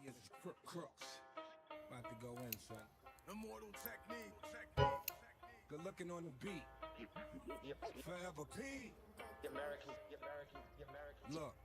Alias Crook Crooks. About to go in, son. Immortal technique. Good looking on the beat. Forever P. The American, the American, the American. Look.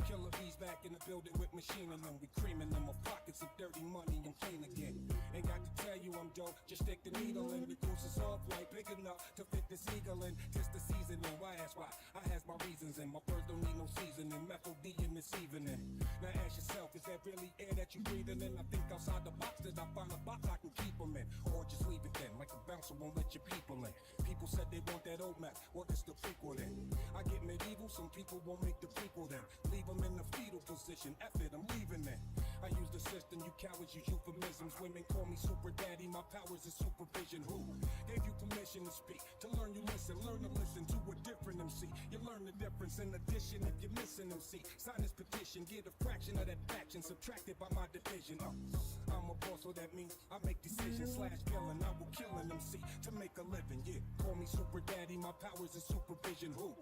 Killer bees back in the building with machine and them. We creaming them with pockets of dirty money and clean again. Ain't got to tell you I'm dope, just stick the needle in. The goose is off like big enough to fit this eagle in. Just the seasoning, why ask why? I has my reasons and my words don't need no seasoning. Methyl D in this evening. Now ask yourself, is that really air that you breathing in? I think outside the box that I find a box I can keep 'em in. Or just leave it then, like a bouncer won't let your people in. People said they want that old map, well it's the prequel then. I get medieval, some people won't make the prequel then. Leave 'em in the fetal position, F it, I'm leaving it. I use the system, you cowards use euphemisms. Women call me super daddy, my powers is supervision. Who gave you permission to speak? To learn you listen, learn to listen to a different MC. You learn the difference in addition if you're missing MC. Sign this petition, get a fraction of that faction subtracted by my division. I'm a boss, so that means I make decisions. Slash villain, I will kill an MC to make a living. Yeah, call me super daddy, my powers is supervision. Who?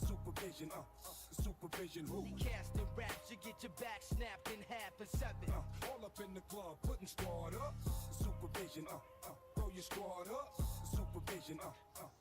Supervision, supervision. Who? Casting raps, you get your back snapped in half in seven. All up in the club, putting squad up. Supervision, throw your squad up. Supervision,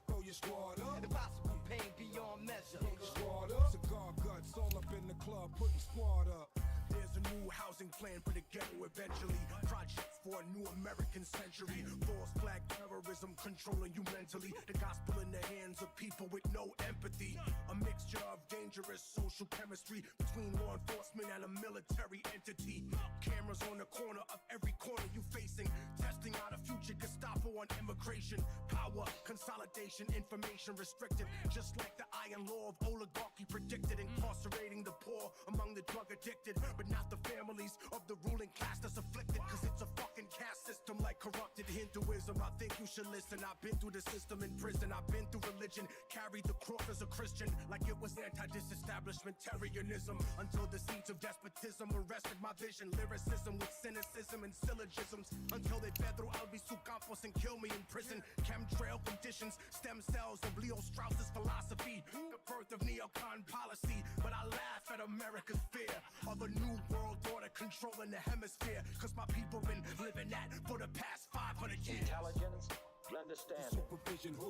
throw your squad up. Impossible pain beyond measure. Throw your squad up. Cigar guts, all up in the club, putting squad up. There's a new housing plan for the ghetto eventually. Project for a new American century. False flag terrorism controlling you mentally. The gospel in the hands of people with no empathy. A mixture of dangerous social chemistry between law enforcement and a military entity. Cameras on the corner of every corner you facing. Testing out a future Gestapo on immigration. Power, consolidation, information restricted. Just like the iron law of oligarchy predicted. Incarcerating the poor among the drug addicted. But not the families of the ruling class that's afflicted. Cause it's a fucking caste system like corrupted Hinduism. I think you should listen. I've been through the system in prison. I've been through religion. Carried the cross as a Christian. Like it was anti disestablishmentarianism. Until the seeds of despotism arrested my vision. Lyricism with cynicism and syllogisms. Until they Pedro Albizu Campos and kill me in prison. Chemtrail conditions, stem cells of Leo Strauss's philosophy. The birth of neocon policy. But I laugh at America's fear of a new world order controlling the hemisphere. Cause my people been living that for the past 500 years. Intelligence, understanding. Supervision, who?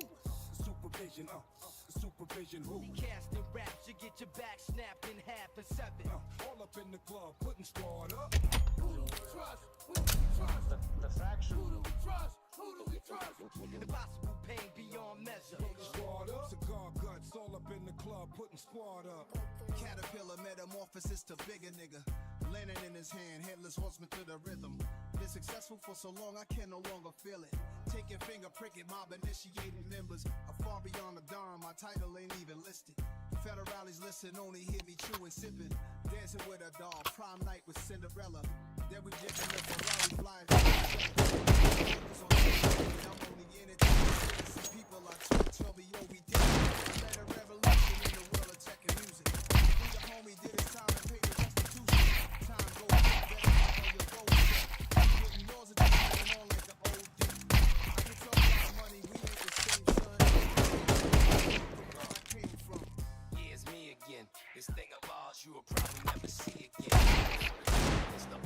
Supervision, supervision, who? Casting raps, you get your back snapped in half in seven. All up in the club, putting squad up. Who do we trust? Who do we trust? The faction. Who do we trust? Who do we trust? Impossible pain beyond measure. Squad up. Cigar guts, all up in the club, putting squad up. Caterpillar metamorphosis to bigger nigga. Lantern in his hand, headless horseman to the rhythm. Been successful for so long, I can no longer feel it. Taking finger pricking, mob initiated members. I'm far beyond the dawn, my title ain't even listed. Federales listen, only hear me chewing, sipping. Dancing with a doll, prime night with Cinderella. Then we jipping the Ferrari flying. I'm only in it to see people I talk, tell me, yo, we did it. Led a revolution in the world of tech and music. We the homie did his time and paid the restitution. Time goes better follow your goals. Getting yours and just hanging on like the old days. I can talk about money, we ain't the same, son. From where I came from. Yeah, it's me again. This thing of ours you will probably never see again. It's the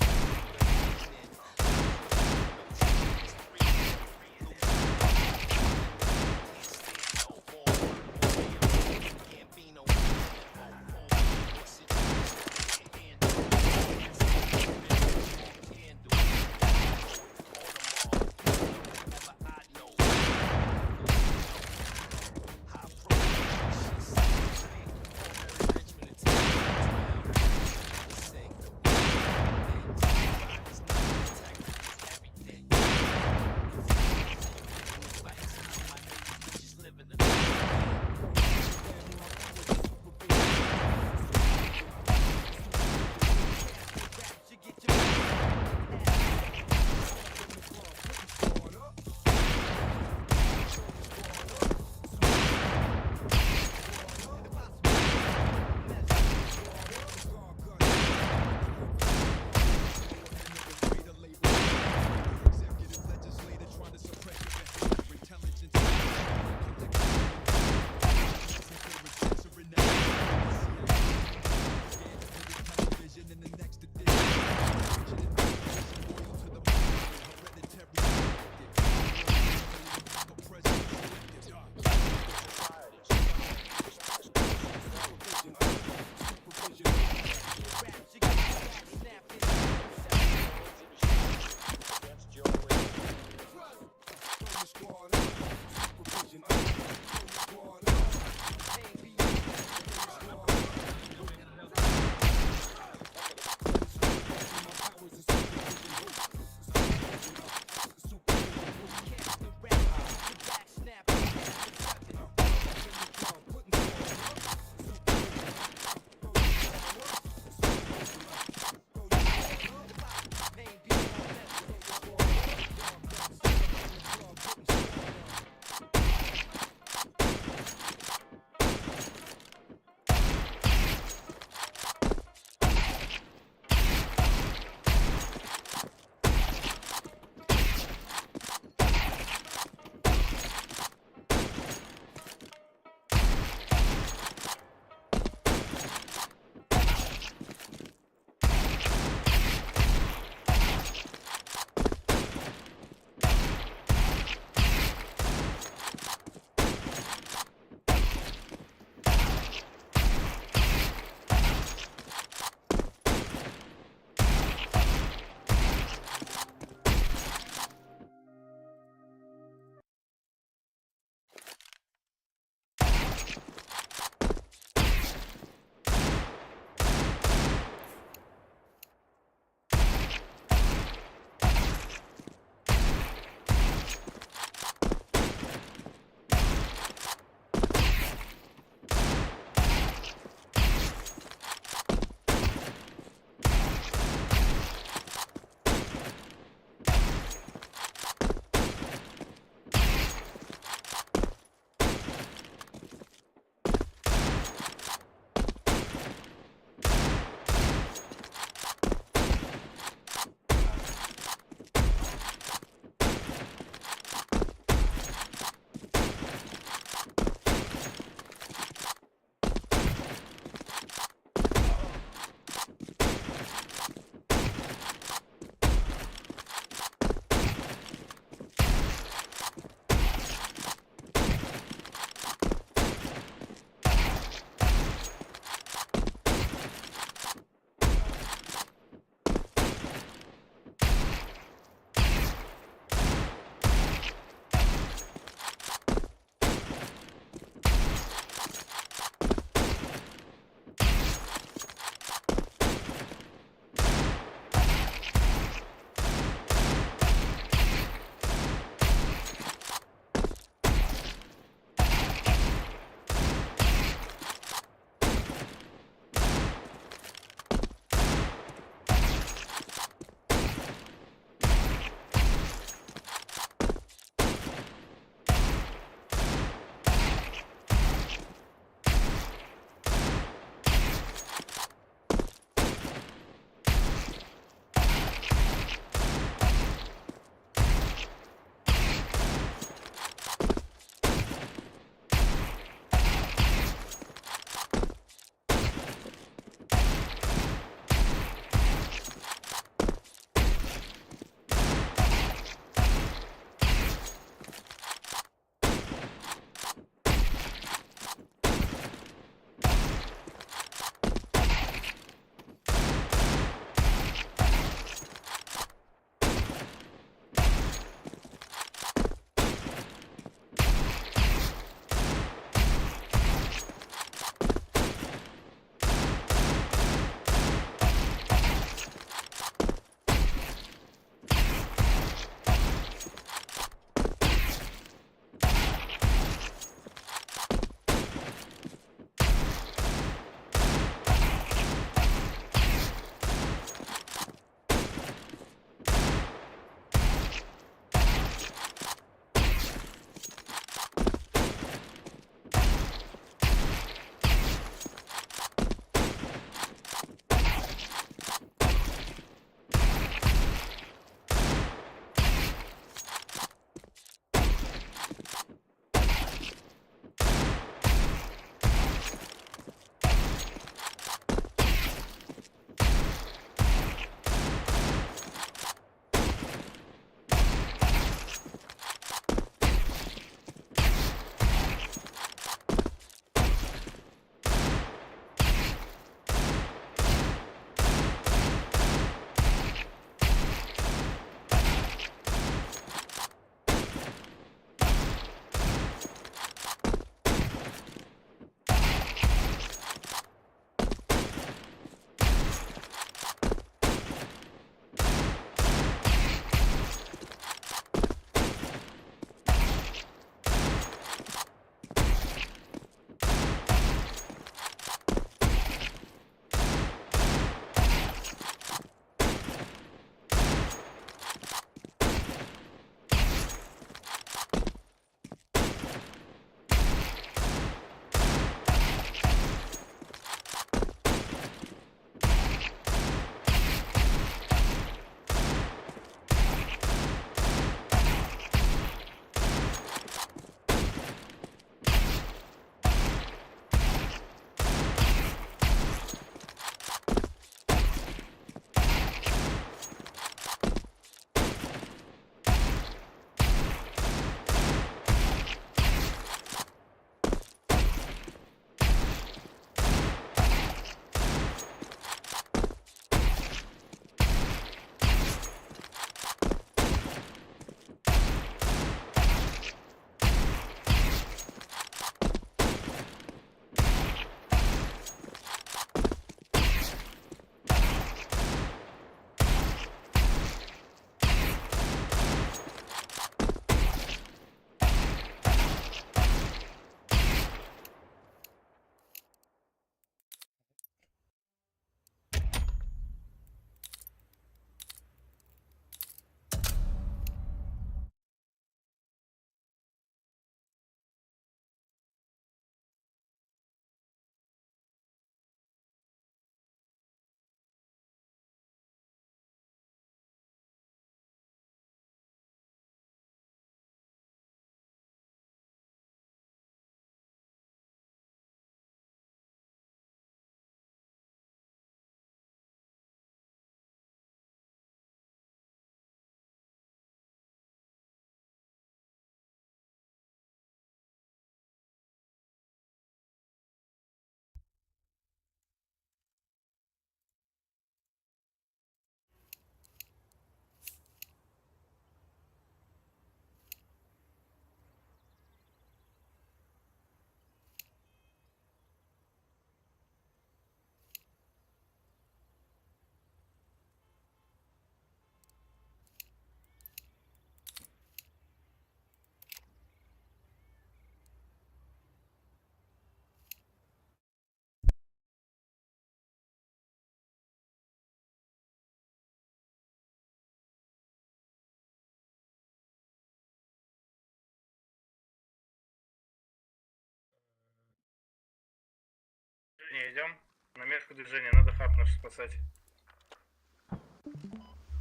Движения идем. На метку движения надо хаб наш спасать.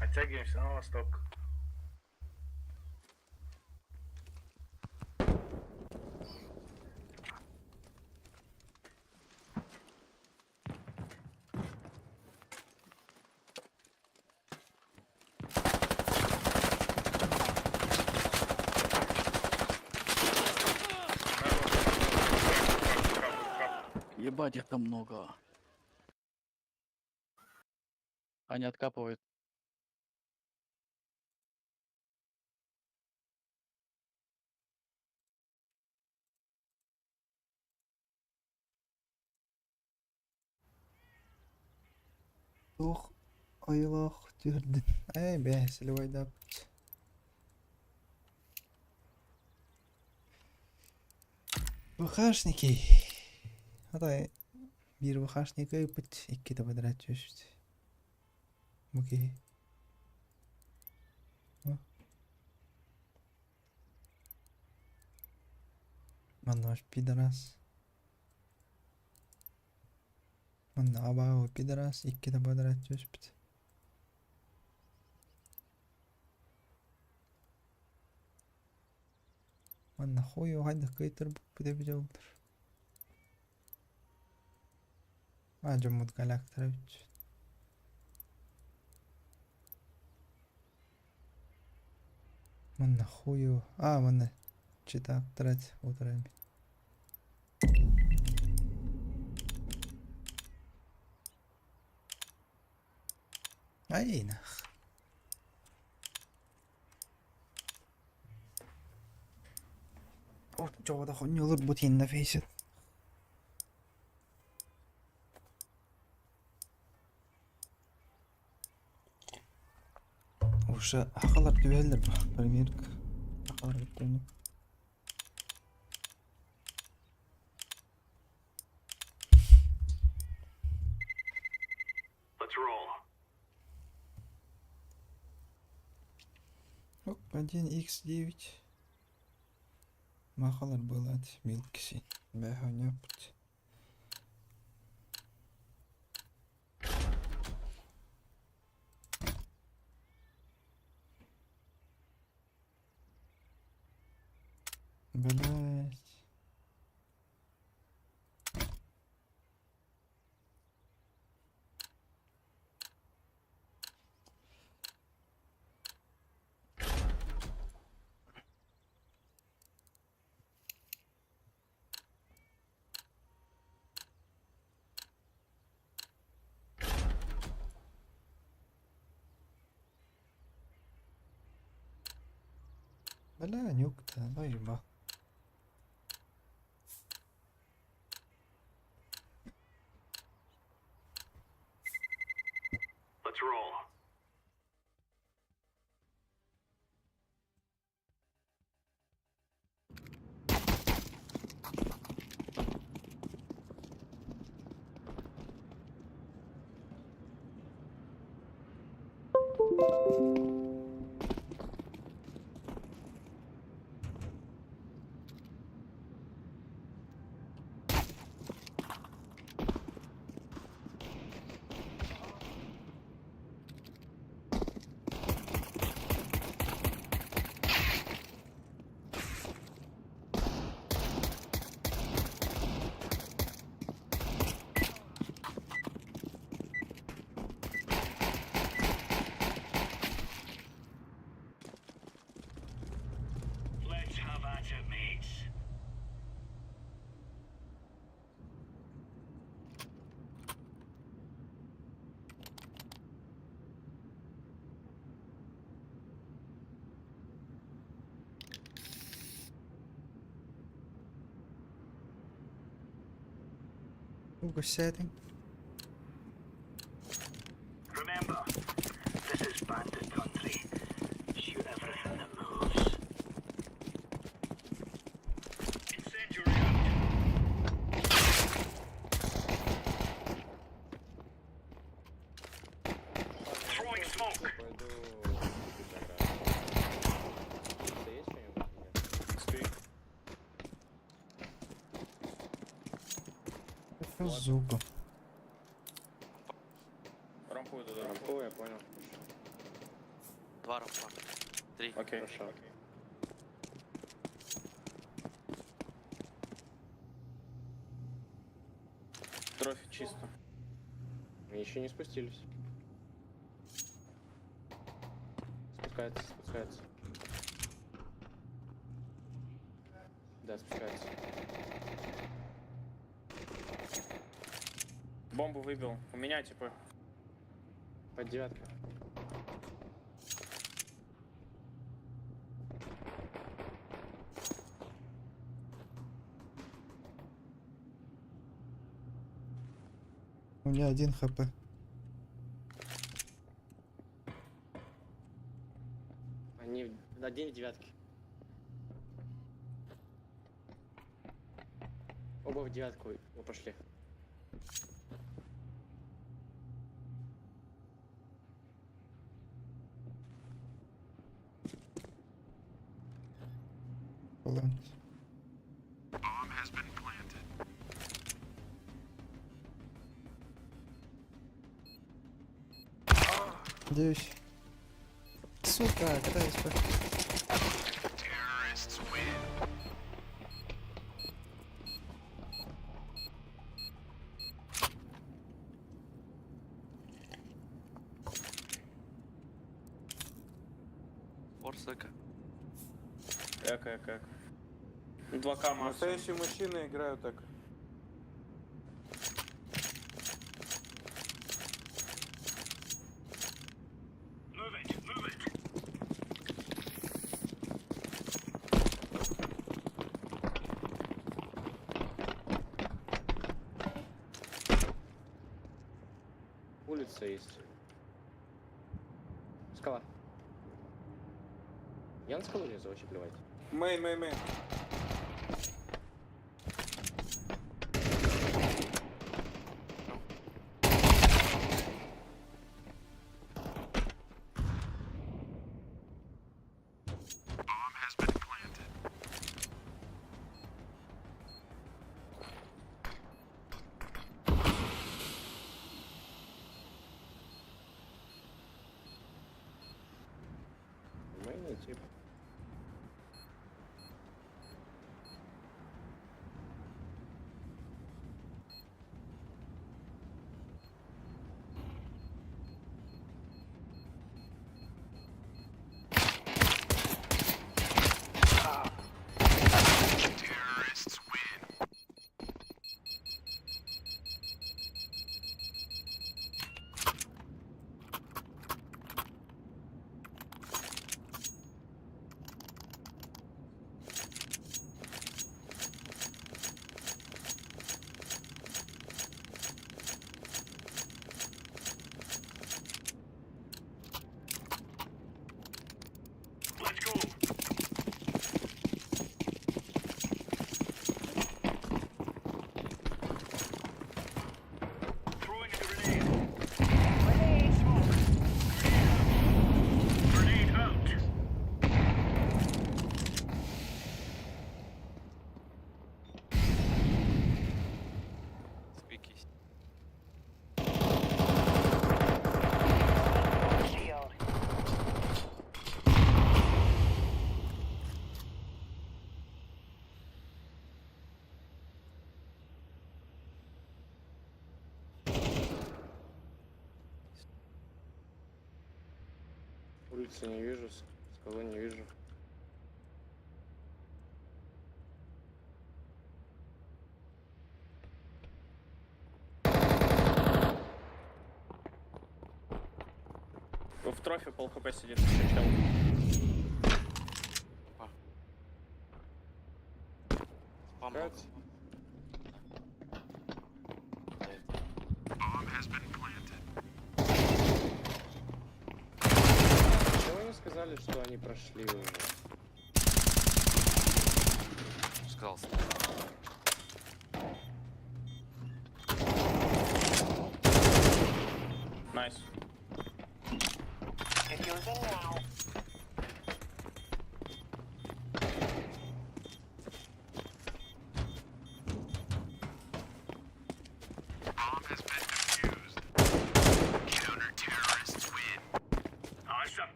Оттягиваемся на восток. Хаб, хаб, хаб. Ебать, их там много. Они откапывают. Туох айылаах түһэрдин ээ бээ силибайдаабыт ВХшники Атай биир ВХшника ыыппыт иккитэ бадараат түспүт бу киһи Манна пидорас Манна абааһы пидорас иккитэ бадараат түспүт Манна хуй хайдах кыайтарбыппыт эбитэ буоллар Аа дьоммут галяктара эбит Манна хую аа манна читаптарат утаран Ай нах. Оччоҕо да хонньолорбут иһиннэ фейсит. Уже ахалар түбэллэр ба, примерка. Ахалар бүттүнү. Оп, 1x9. Махалар была милкси. Бэхонёпт. Блять. Бля, нюк-то, ну еба. Уго setting. Remember, this is bandit country. Shoot everything that moves. Incendiary out. Throwing smoke. Пойду купить награду. Чипсы есть что-нибудь? Нет? Зуба. Рампу иду, да. Рампу, я понял. Два рампа. Три. Окей. Хорошо. Трофи чисто. Они еще не спустились. Спускается, спускается. Да, спускается. Бомбу выбил. У меня типа. Под девяткой. У меня один хп. Они один в девятке. Оба в девятку пошли. Баланс. Надеюсь. Сука, когда я спать? Форс эко. Эко, эко, эко. 2К максимум. Настоящие мужчины играют так. Улица есть. Скала. Я на скалу лезу, вообще плевать. Main, main, main. Main тип. Сквик есть. Улицы не вижу, скалу не вижу. В трофе пол хп сидит еще чел. Спам много. Нравится? Да, это. Чего они сказали, что они прошли уже? Сказал. Nice.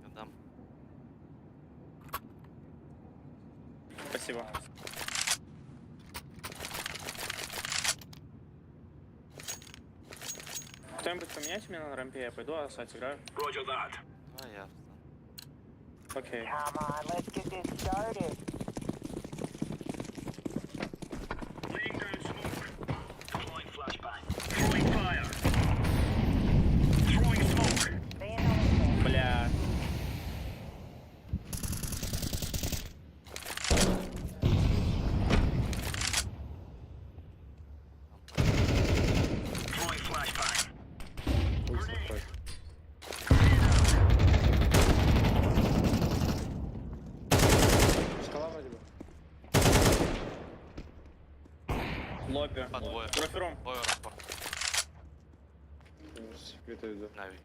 Я дам. Спасибо. Кто-нибудь поменяйте меня на рампе, я пойду асать играю. Давай я встану. Окей. Бля. Улица откроет. Скала вроде бы. Лобби. По двое. Профиром. Двое рампа. Минус, Где-то иду. Нави.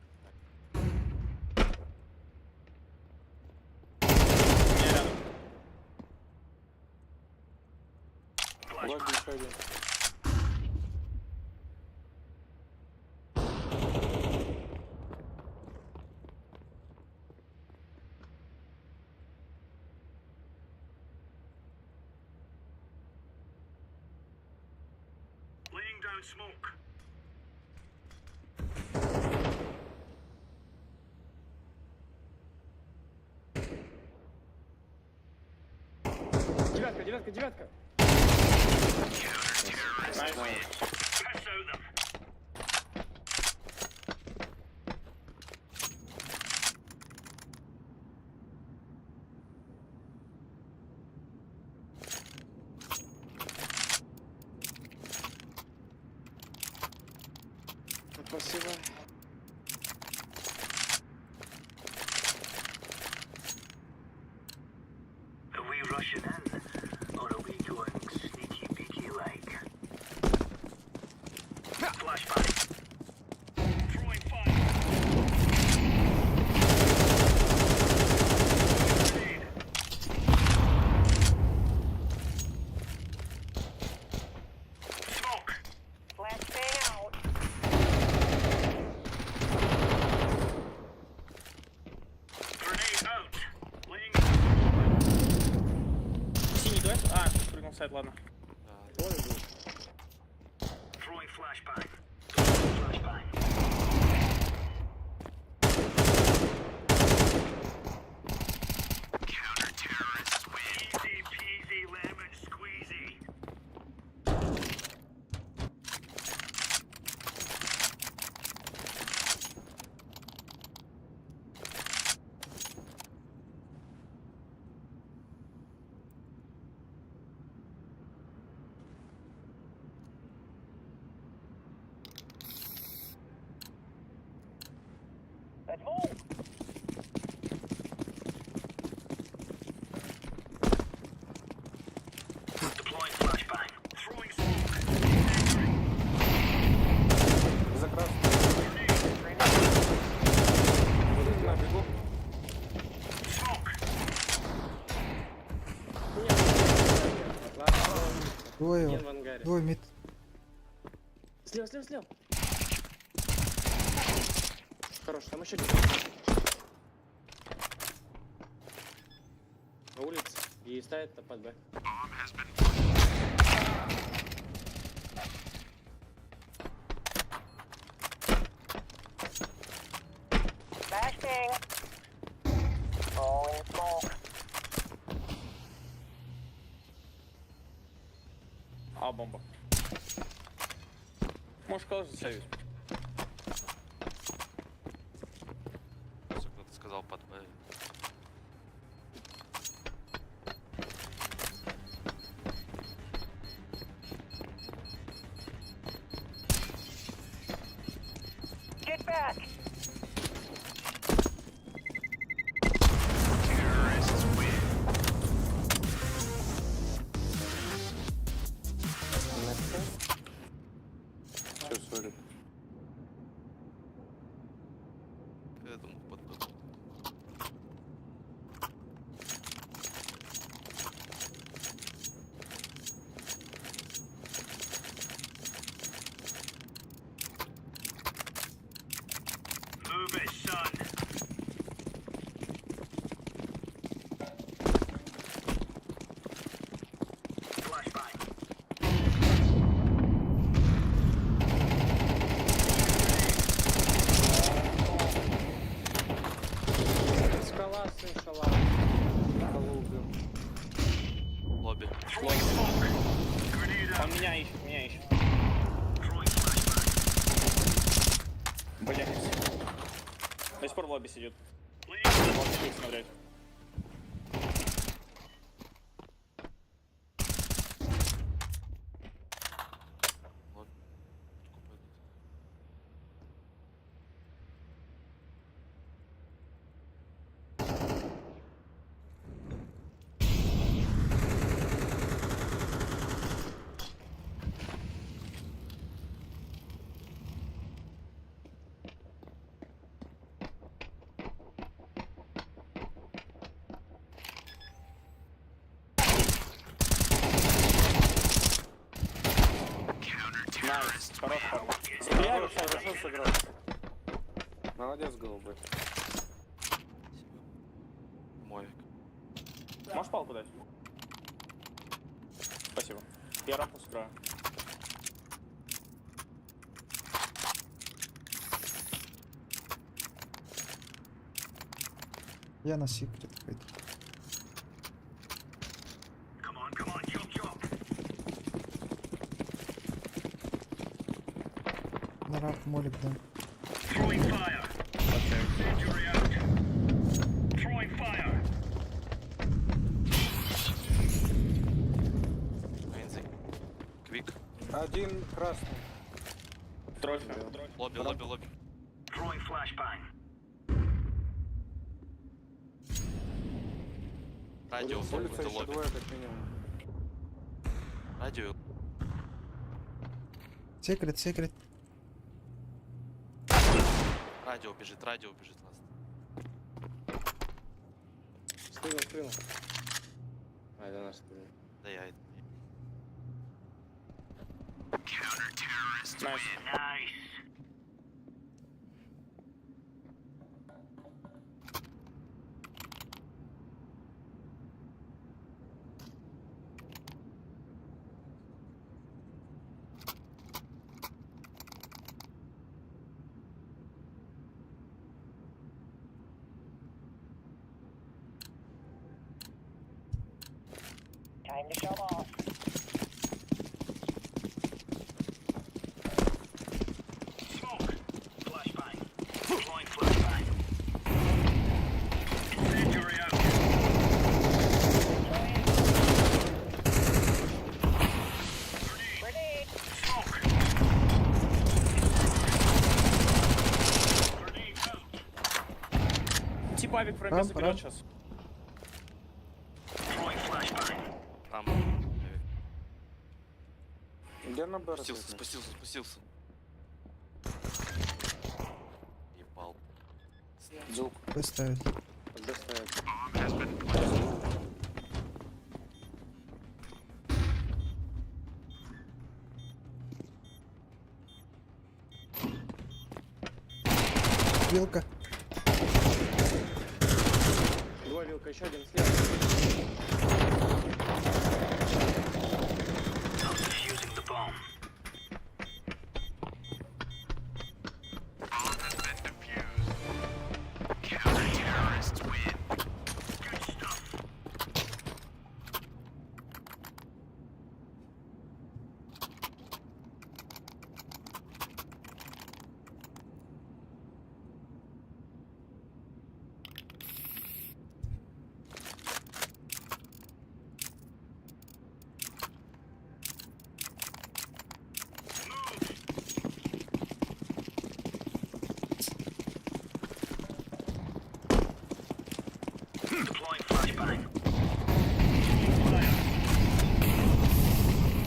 У меня рядом. Лобби еще один. Девятка, девятка, девятка! Nice. Спасибо. Синий дуэт? А, прыгнул в сайт, ладно. Да. Ой, был. За красный. На, бегу. Двое, Один в ангаре. двое мид. Слева, слева, слева. Хорош, там еще один. На улице. И ставит на под Б. А, бомба. Можешь кого засейвить? Просто кто-то сказал под Б. Все, сори. Я думал под Б. Скала слышала. Скалу убил. Лобби. Он меня ищет, меня ищет. Блять. До сих пор в лобби сидит. Может их смотреть. Лобби. Пойдут. Nice, хорош, парень. Стреляю, Хорошо, хорошо сыграл. Молодец, голубой. Спасибо. Мовик. Можешь палку дать? Спасибо. Я рампу сыграю. Я на секрет пойду. На рампу молик дам. Винзи. Квик. Один красный. Трофи. Лобби, лобби, лобби. Радио, Улица это еще лобби. двое, как минимум. Радио. Секрет, секрет. Радио бежит, радио бежит ласт. Спрыгнул, спрыгнул. А, это наш спрыгнул. Да я это. Nice. Time to show off. Grenade. Типа авик в рампе Рампа, заберет рампа. сейчас. Там. Авик. Где на Б Спустился, развернуть? спустился, спустился. Ебал. Звук. Б ставит. Под Б ставят. Вилка. Двое вилка, еще один слева.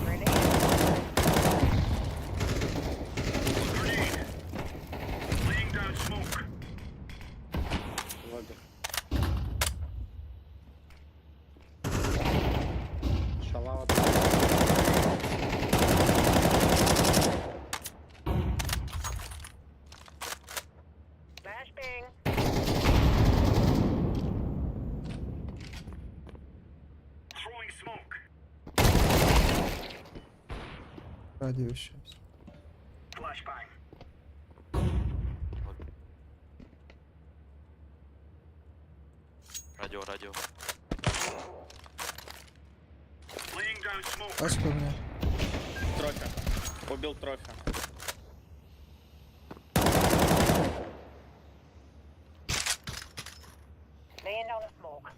Grenade. Лобби. Шалава. Flashbang. Радио еще. Радио, радио. Пачка у меня. Трофи. Убил трофи. Laying down a smoke.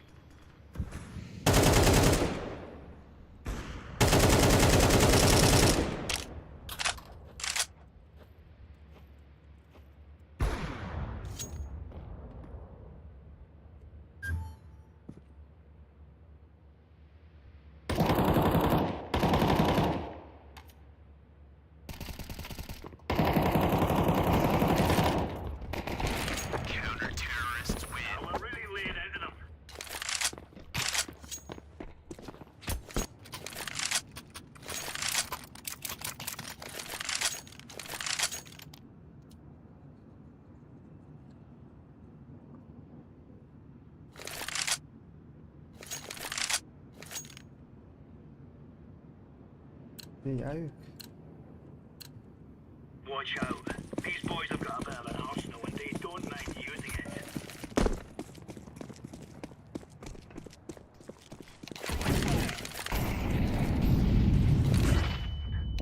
Эй, авик.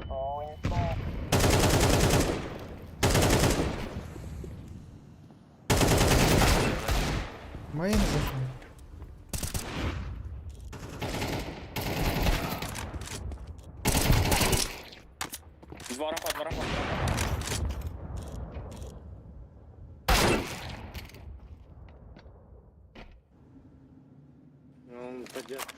Throwing smoke. Мейн зашел. Два рампа, два рампа. Два рампа. Ну, он поддержка.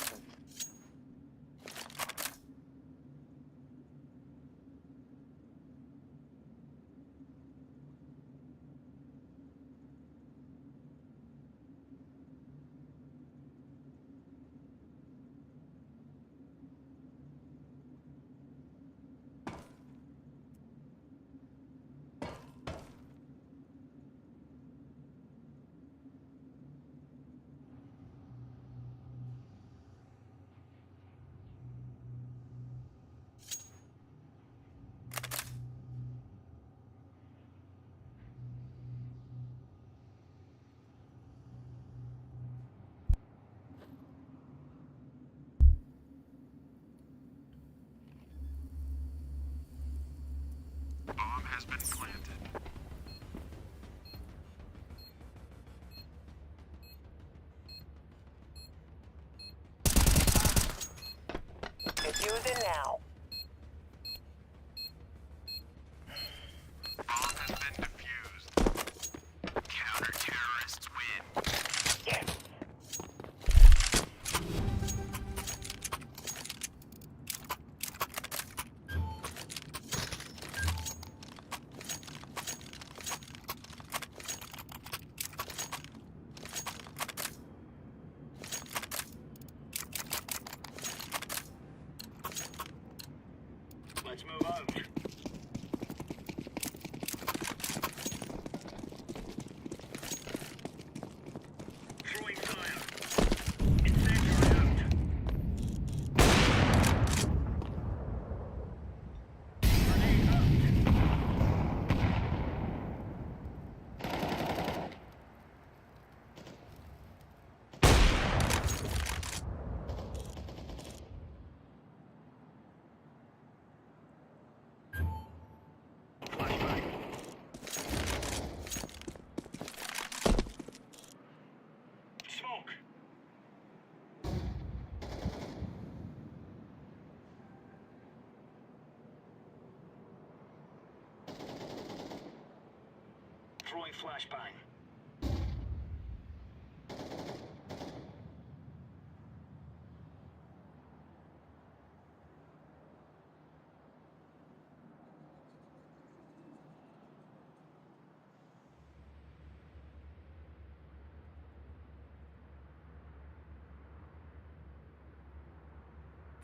Diffusing now. Yes.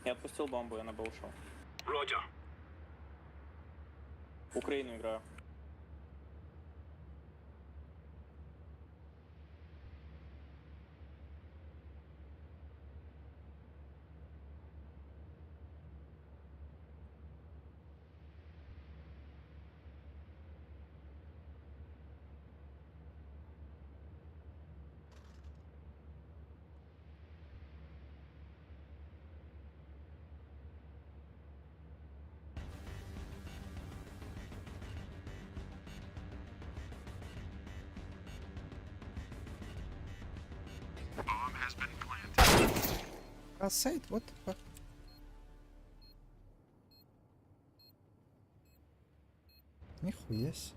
Я отпустил бомбу, я на Б ушел. Украину играю. Кассайт, what the fuck? Нихуя себе.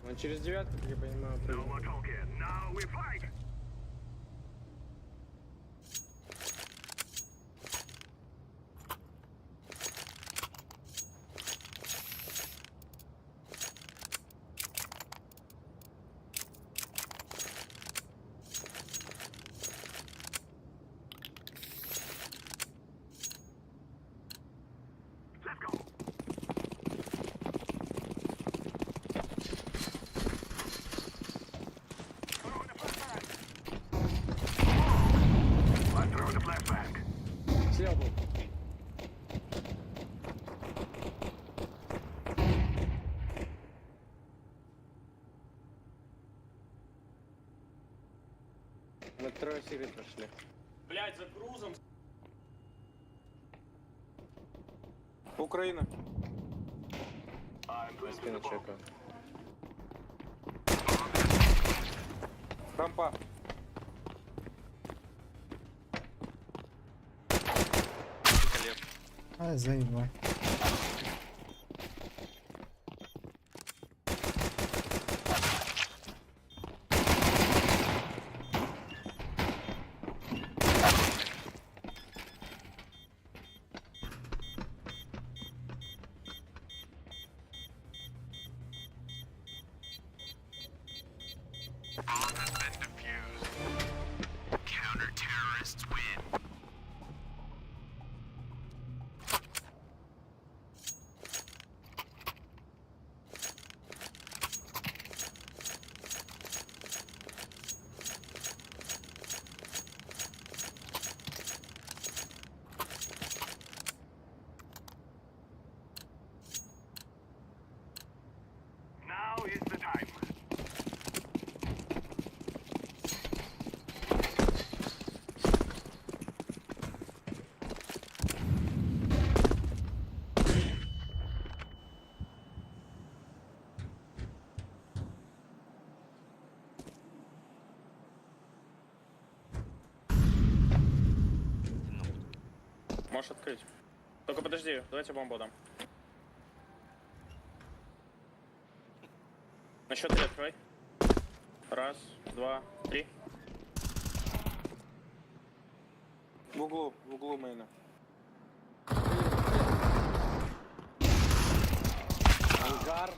Он через девятку, как я понимаю, прыгнул. Слева был. Мы трое секрет прошли. Блять, за грузом. Украина. Я спину чекаю. Рампа. Коллег. Ай, заебал. Можешь открыть. Только подожди, давайте бомбу дам. На счет три открывай. Раз, два, три. В углу мейна. Ангар.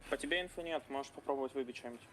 По тебе инфы нет, можешь попробовать выбить чем-нибудь.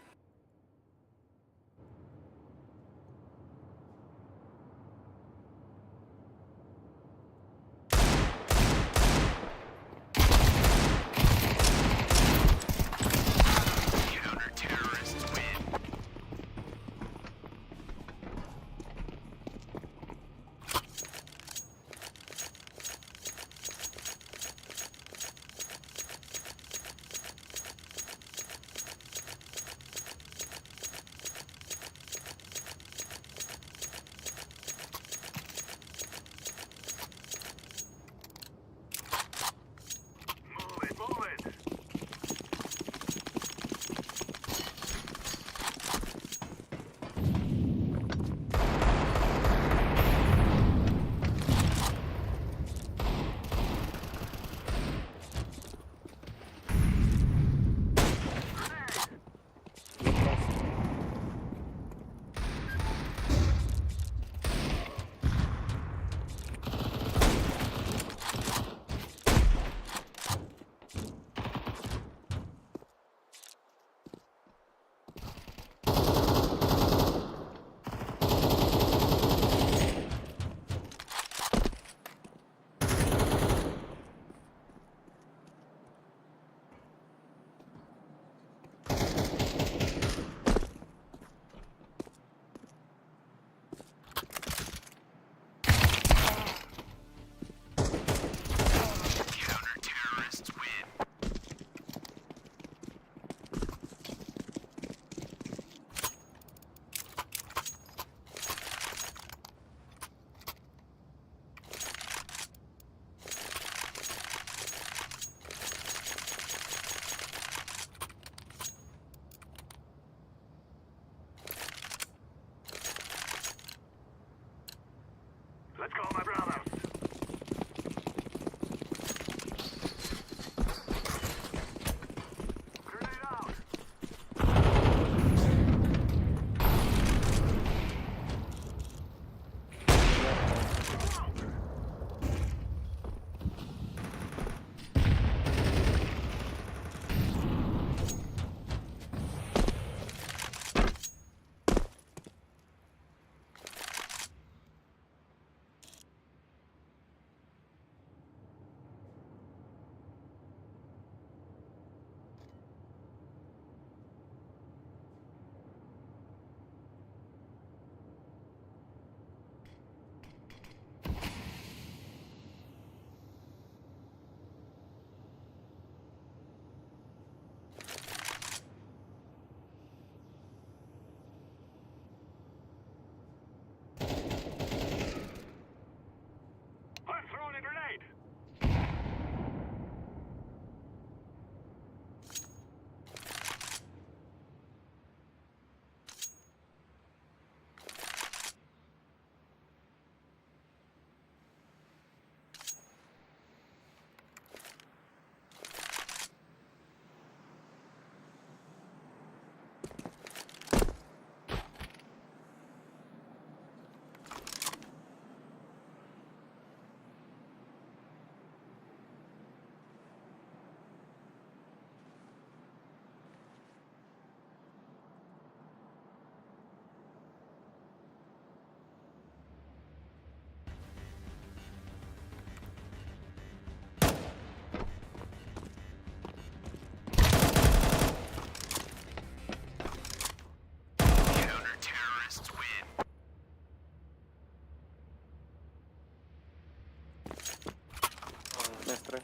Nice try.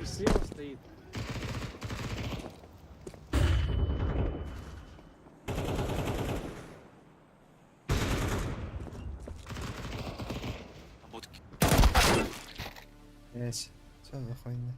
Слева стоит. На будке. Блять, что за хуйня?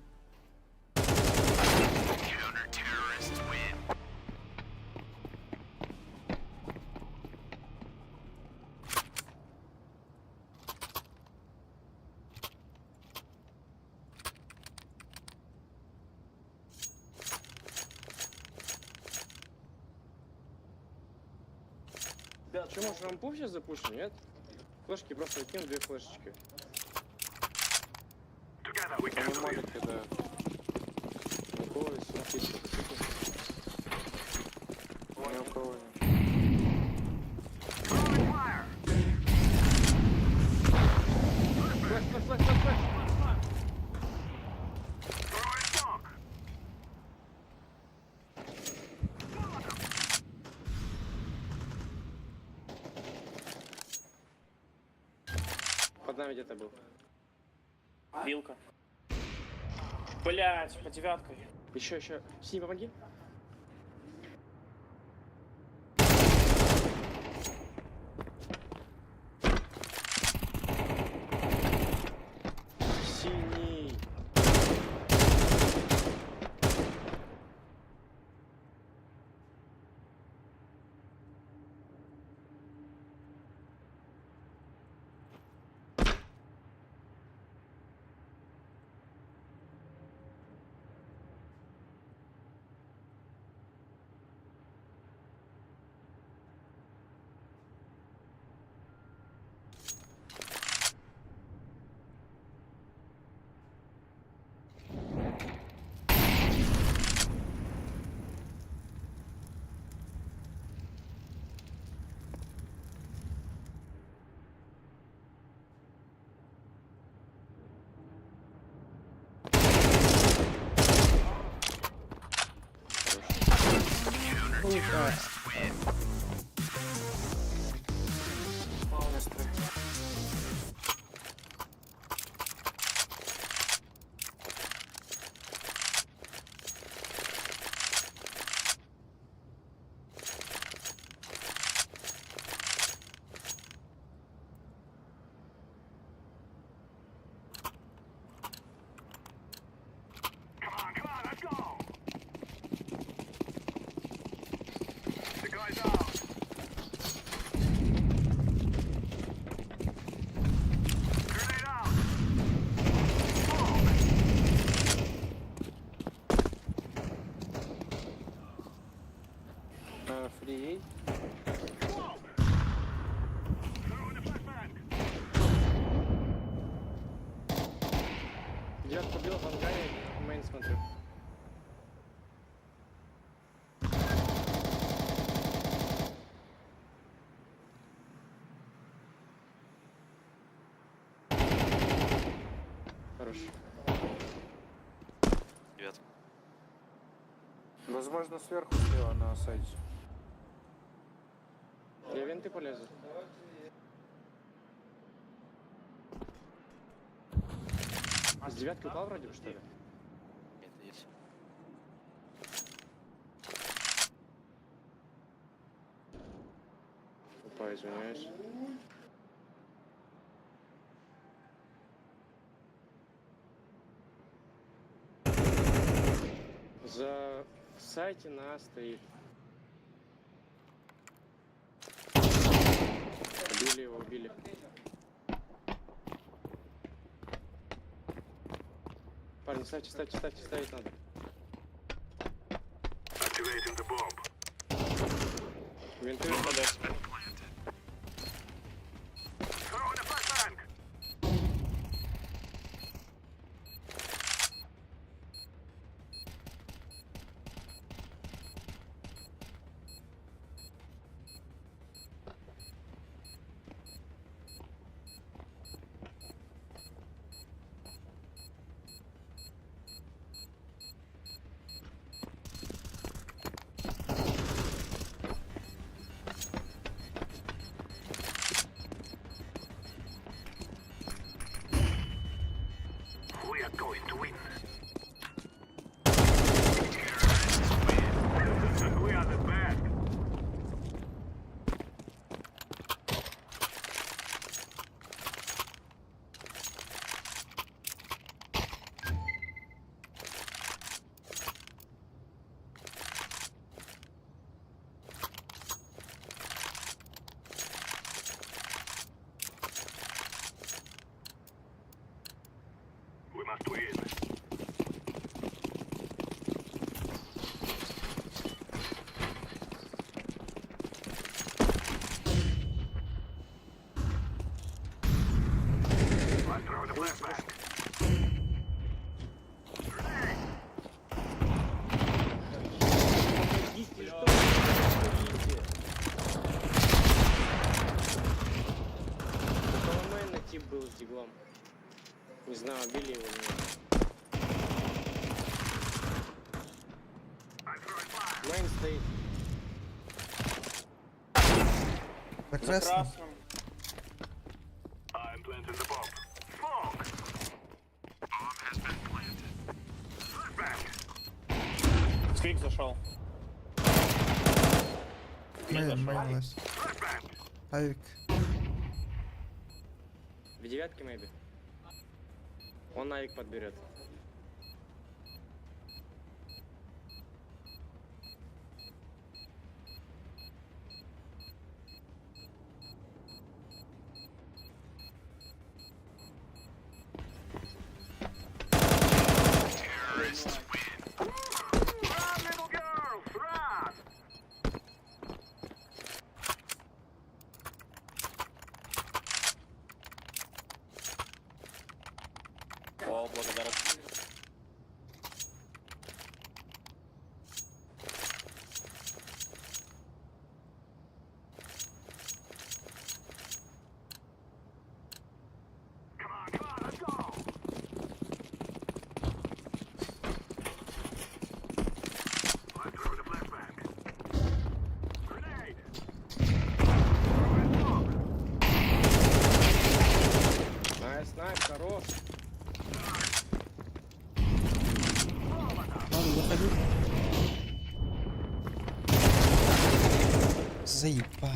Да, что, может, рампу сейчас запушим, нет? Флешки просто кинул две флешечки. Они молик кидают. Ни у кого есть сумки. Ни у кого нет. Flash, flash, flash, flash, flash. Под нами где-то был. Вилка. Блять, по девяткой. Еще, еще. Синий, помоги. Синий. Фри. Девятку убил в ангаре, main смотрю. Хорош. Девятка. Возможно, сверху слева на сайте. Я венты полезу. А с девятки упал вроде бы, что ли? Нет, есть. Опа, извиняюсь. За в сайте на А стоит. Убили его, убили. Парни, ставьте, ставьте, ставьте, ставить надо. знаю, убили его или нет. Main стоит. За За красным. красным. Сквик зашел. Main, main last. Авик. В девятке, maybe. Он авик подберет. О, благодарю. Nice, nice, хорош. Ладно, заходи. Заебал.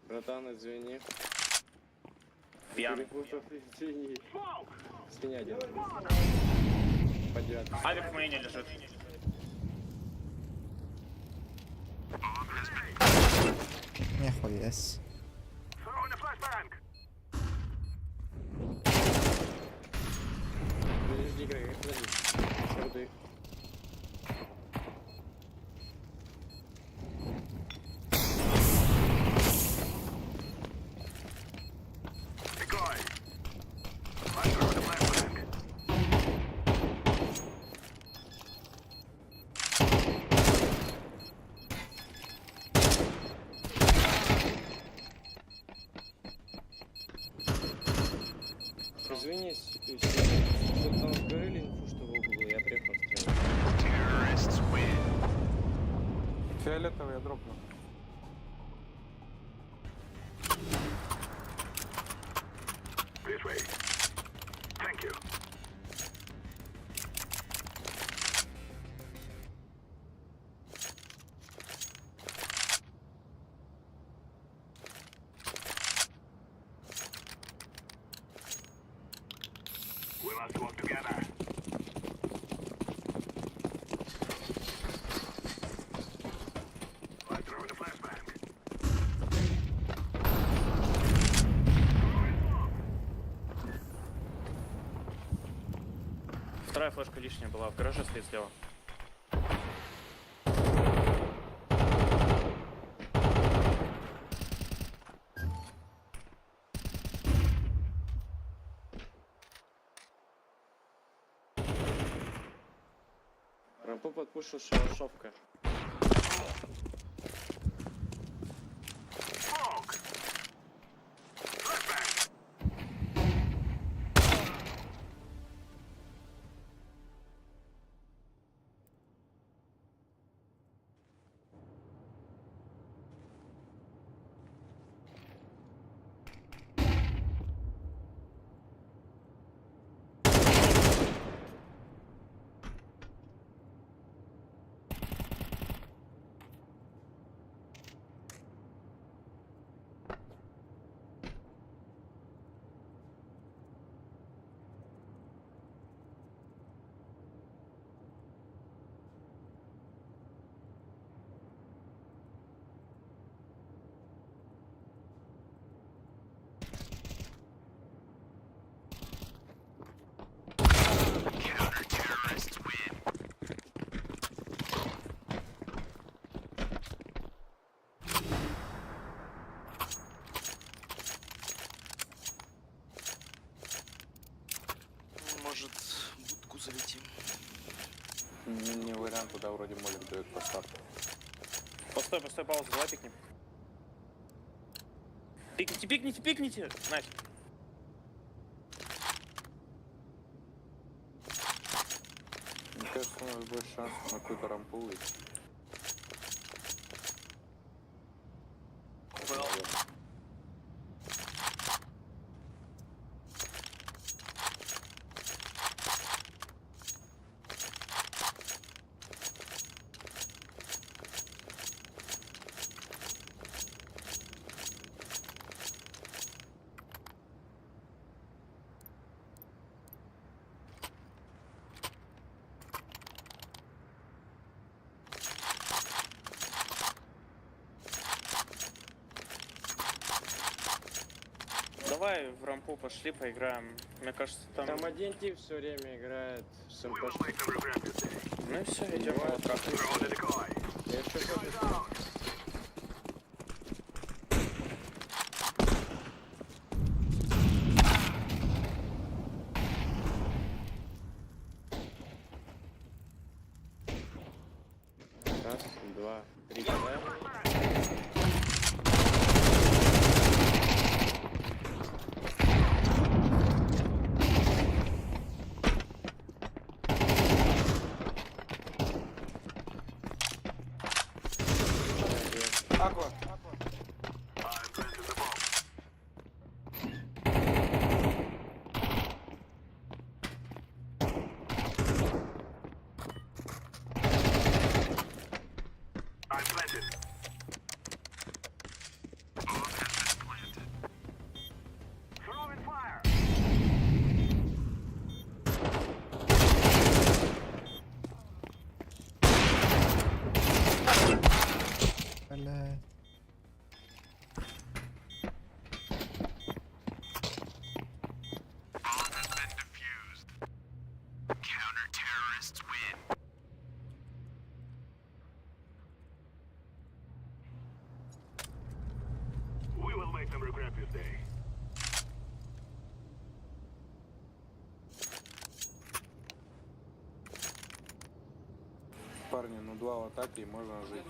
Братан, извини. Пьяный. Перепутал, извини. Свинья один. По девятке. Авик в мейне лежит. Нихуя с. Подожди, Грег, подожди. Шорты. Извини, тут там говорили инфу, что в углу, я приехал стрелять. Фиолетовый я дропну. Вторая флешка лишняя была, в гараже стоит слева. Рампу подпушил шалашовка. Может, будку залетим? Не вариант, туда вроде молик дает по старту. Постой, постой, паузу, давай пикнем. Пикните, пикните, пикните! Nice. Мне кажется, у нас больше шансов на какую-то рампу выйти. Давай в рампу пошли, поиграем. Мне кажется, там... Там один тип все время играет с МПшкой. Ну и все, идем. Бывает, Я еще хочу. Раз, два, три, да? Аква! Бля. Парни, ну два в атаке и можно жить.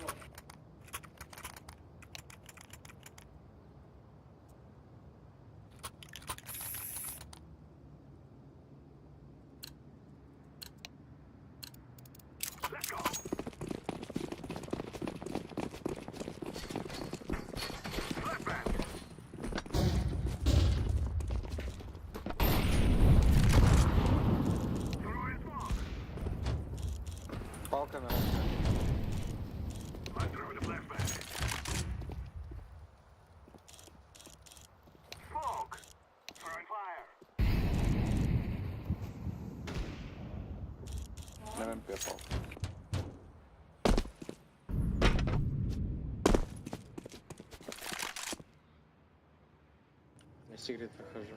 Палка на рампе. На рампе палка. Я секрет прохожу.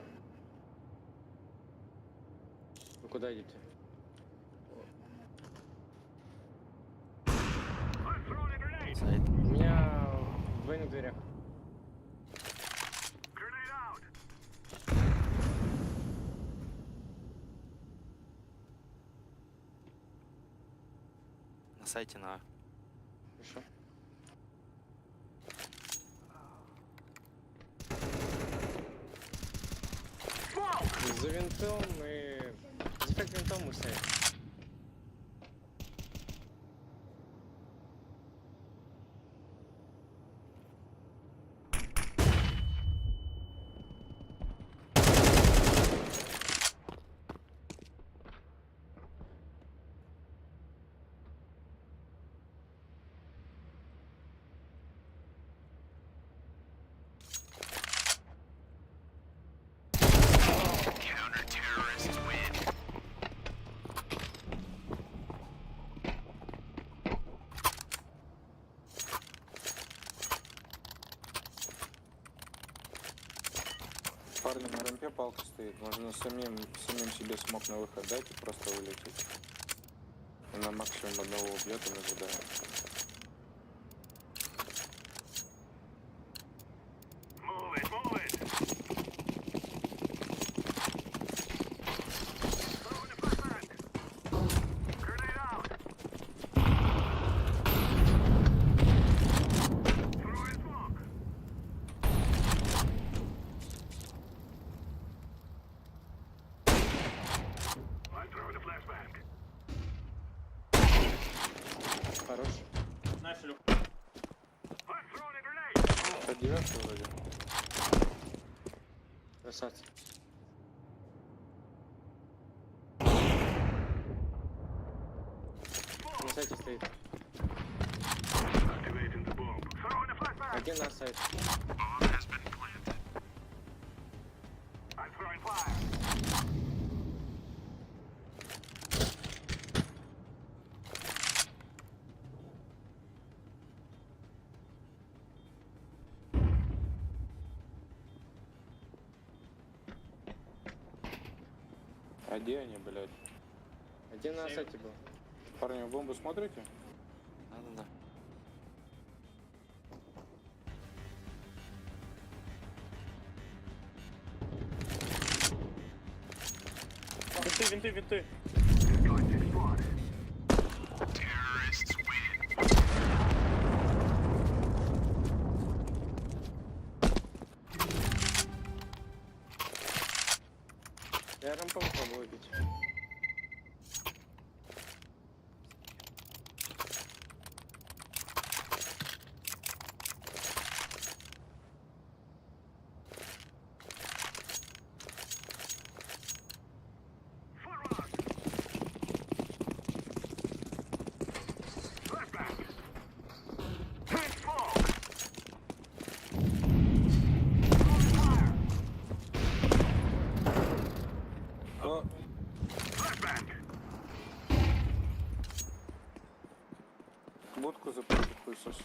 Вы куда идете? Сайт. У меня в двойных дверях. На сайте на А. Хорошо. За винтом и... Дефект винтом и сайт. Парни, на рампе палка стоит. Можно самим себе смог на выход дать и просто улететь. Она максимум одного убьет и мы задаем. Хорош. Знаешь, Илюх, Это девятка вроде. Красавцы. На сайте стоит. Один на сайт. А где они, блядь? Один на сайте был. Парни, вы бомбу смотрите? Да-да-да. Винты, винты, винты. Я рампом пробую бить. О! Будку запустил, хуесос.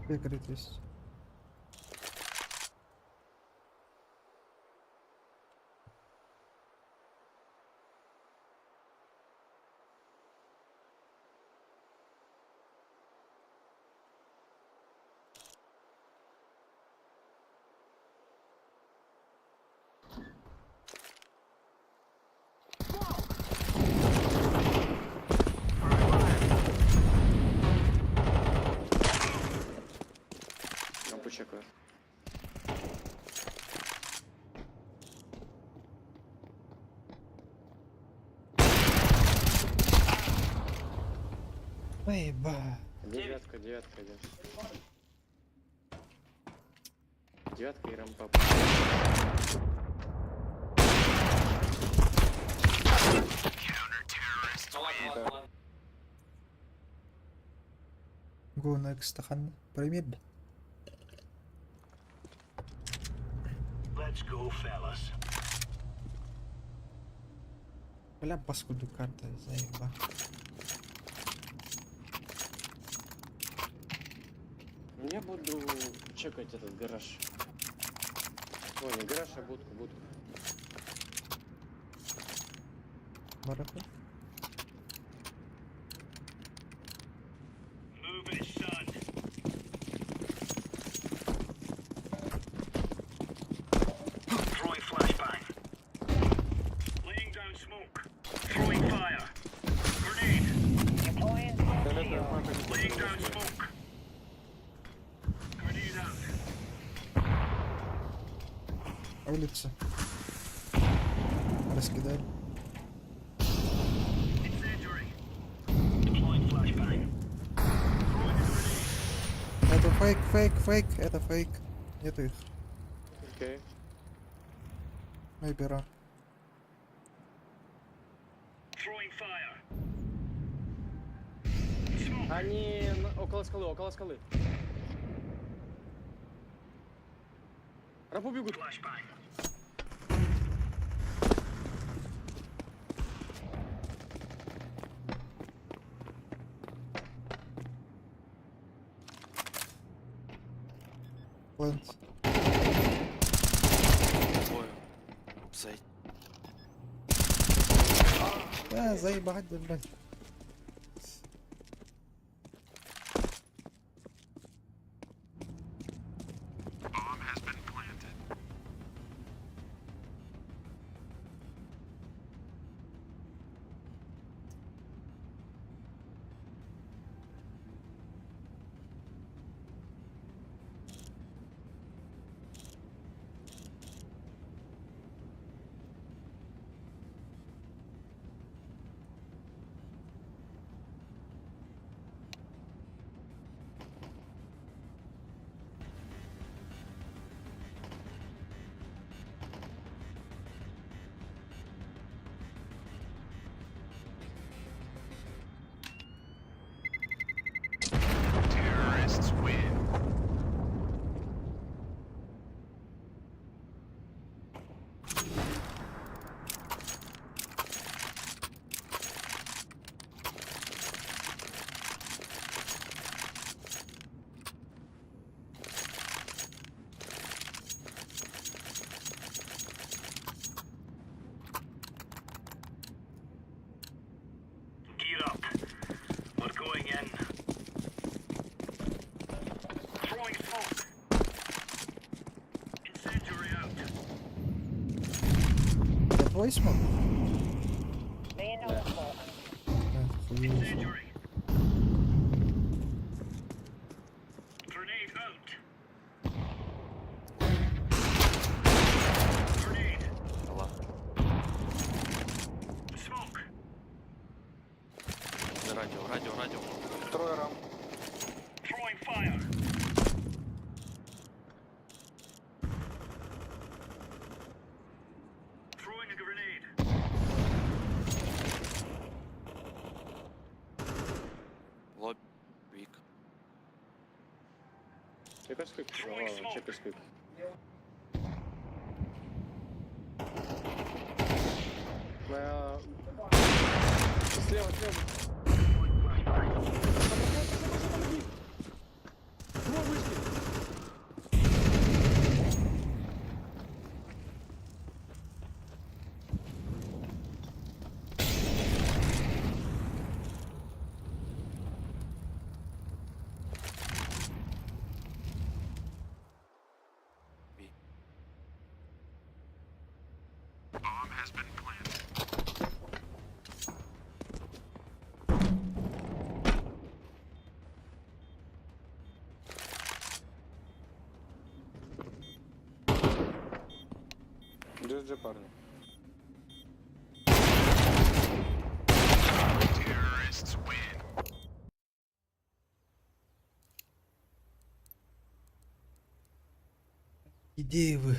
Прикрыт есть. Рампу чекаю. Эй, ба. Девятка, девятка идет. Девятка и рампа. Ну ладно, ладно, ладно. Go next, хан. Премьер. Let's go, fellas. Бля, паскуду карта, заеба. Я буду чекать этот гараж. Ой, не гараж, а будку, будку. Бараха. Deploying smoke Фиолетовый shield. мапа не подросли. Улица. Раскидали. Это фейк, фейк, фейк, это фейк. Нету их. Окей. Maybe run. Они около скалы, около скалы. Рампу бегут. Plant. Двое. Сайт. Да, заебать, да, блядь. Это твой smoke? Laying down a smoke. Да, хуёво. Алла. Радио, радио, радио. Трое рамп. Лобби. Вик. Чекай сквик. О, чекай сквик. На... Слева, слева. Помоги! Двое вышли! GG, парни. Идеи вы.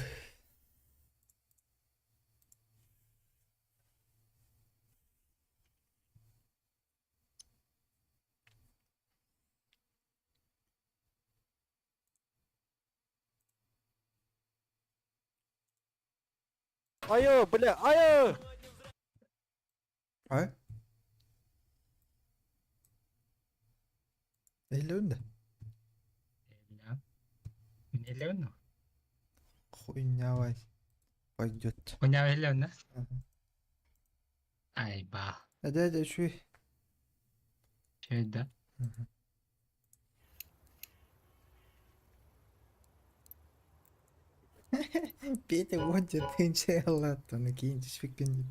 Айо, бля, айо! А? Элюнда? Миллион? Хуйня, Вась. Пойдет. Хуйня миллион, Ага. Айба. Эдэ үчүгэй. Үчүгэй да. Петя уонча тыһыынча ыллааттана киин түспүккүн дии.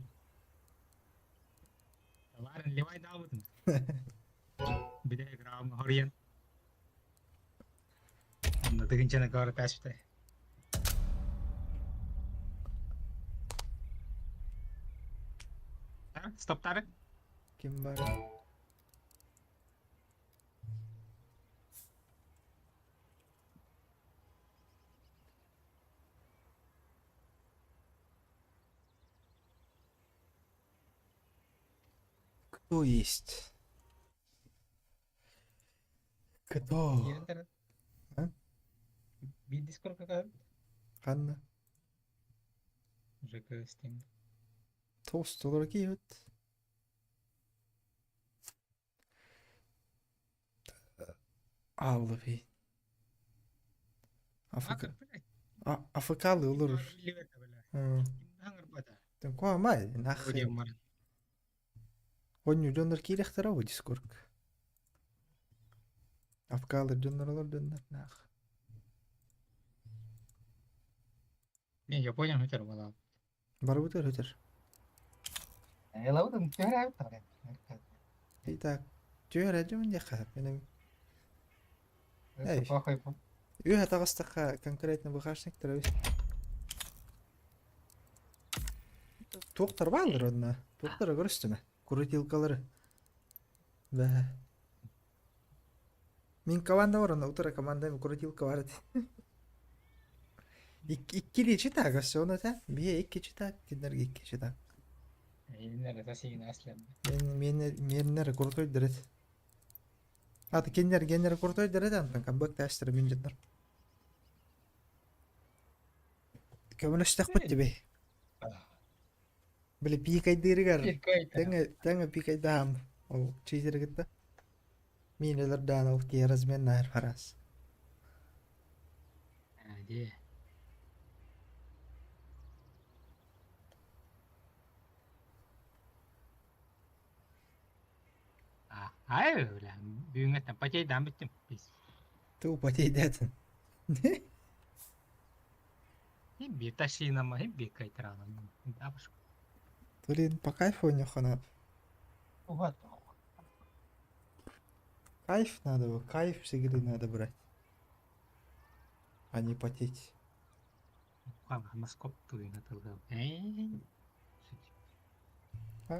Ларин Левай даабытын. Бile грамм хоруйан. Онно тыһыынчаны кыара тааспыта. Стоптары. Ким бар? Кто есть? Кто? А? Биир дискорка каһабыт. Ханна? ЖК Steam. Тост киһит. Ааллы АФК. АФК-лы олорор. Куамай, нахуй. Онньу дьоннор киириэхтэрэ бу Дискорд. АФК-лыр дьоннор олор дьоннор нах. Не, Япония өтөр буолаа. Барыбытыр өтөр. Элабытын түһэр Итак, түһэр дьүмүн диэххэ менем. Эй. Үһэ таҕыстахха конкретно быхашниктар эбит. Туохтар бааллар онно? Туохтара көрүстүмэ? Крутилкалары. Бэһэ. Мин команда бар онно, утара команда крутилка бар эти. Иккили читак, все оно та. Бие икки читак, киндерге икки читак. Мен мен крутой дерет. Аты киндер генер крутой дерет антан камбэк тастыр мин жаттар. Көмөлөстөхпүт тебе. Били пикайдырыгар. Тэҥэ тэҥэ пикайдаам. Ол чизергитта. Мин өлөрдөөн ол киһи размен наар фарас. Дии. Ай, бля, бүгүҥҥэттэн потейдаан бүттүм. Туу потейдэтин. Биир ташиинама, биир кайтараанам. Блин, по кайфу у них она. Вот. Кайф надо, кайф с игры надо брать. А не потеть. А,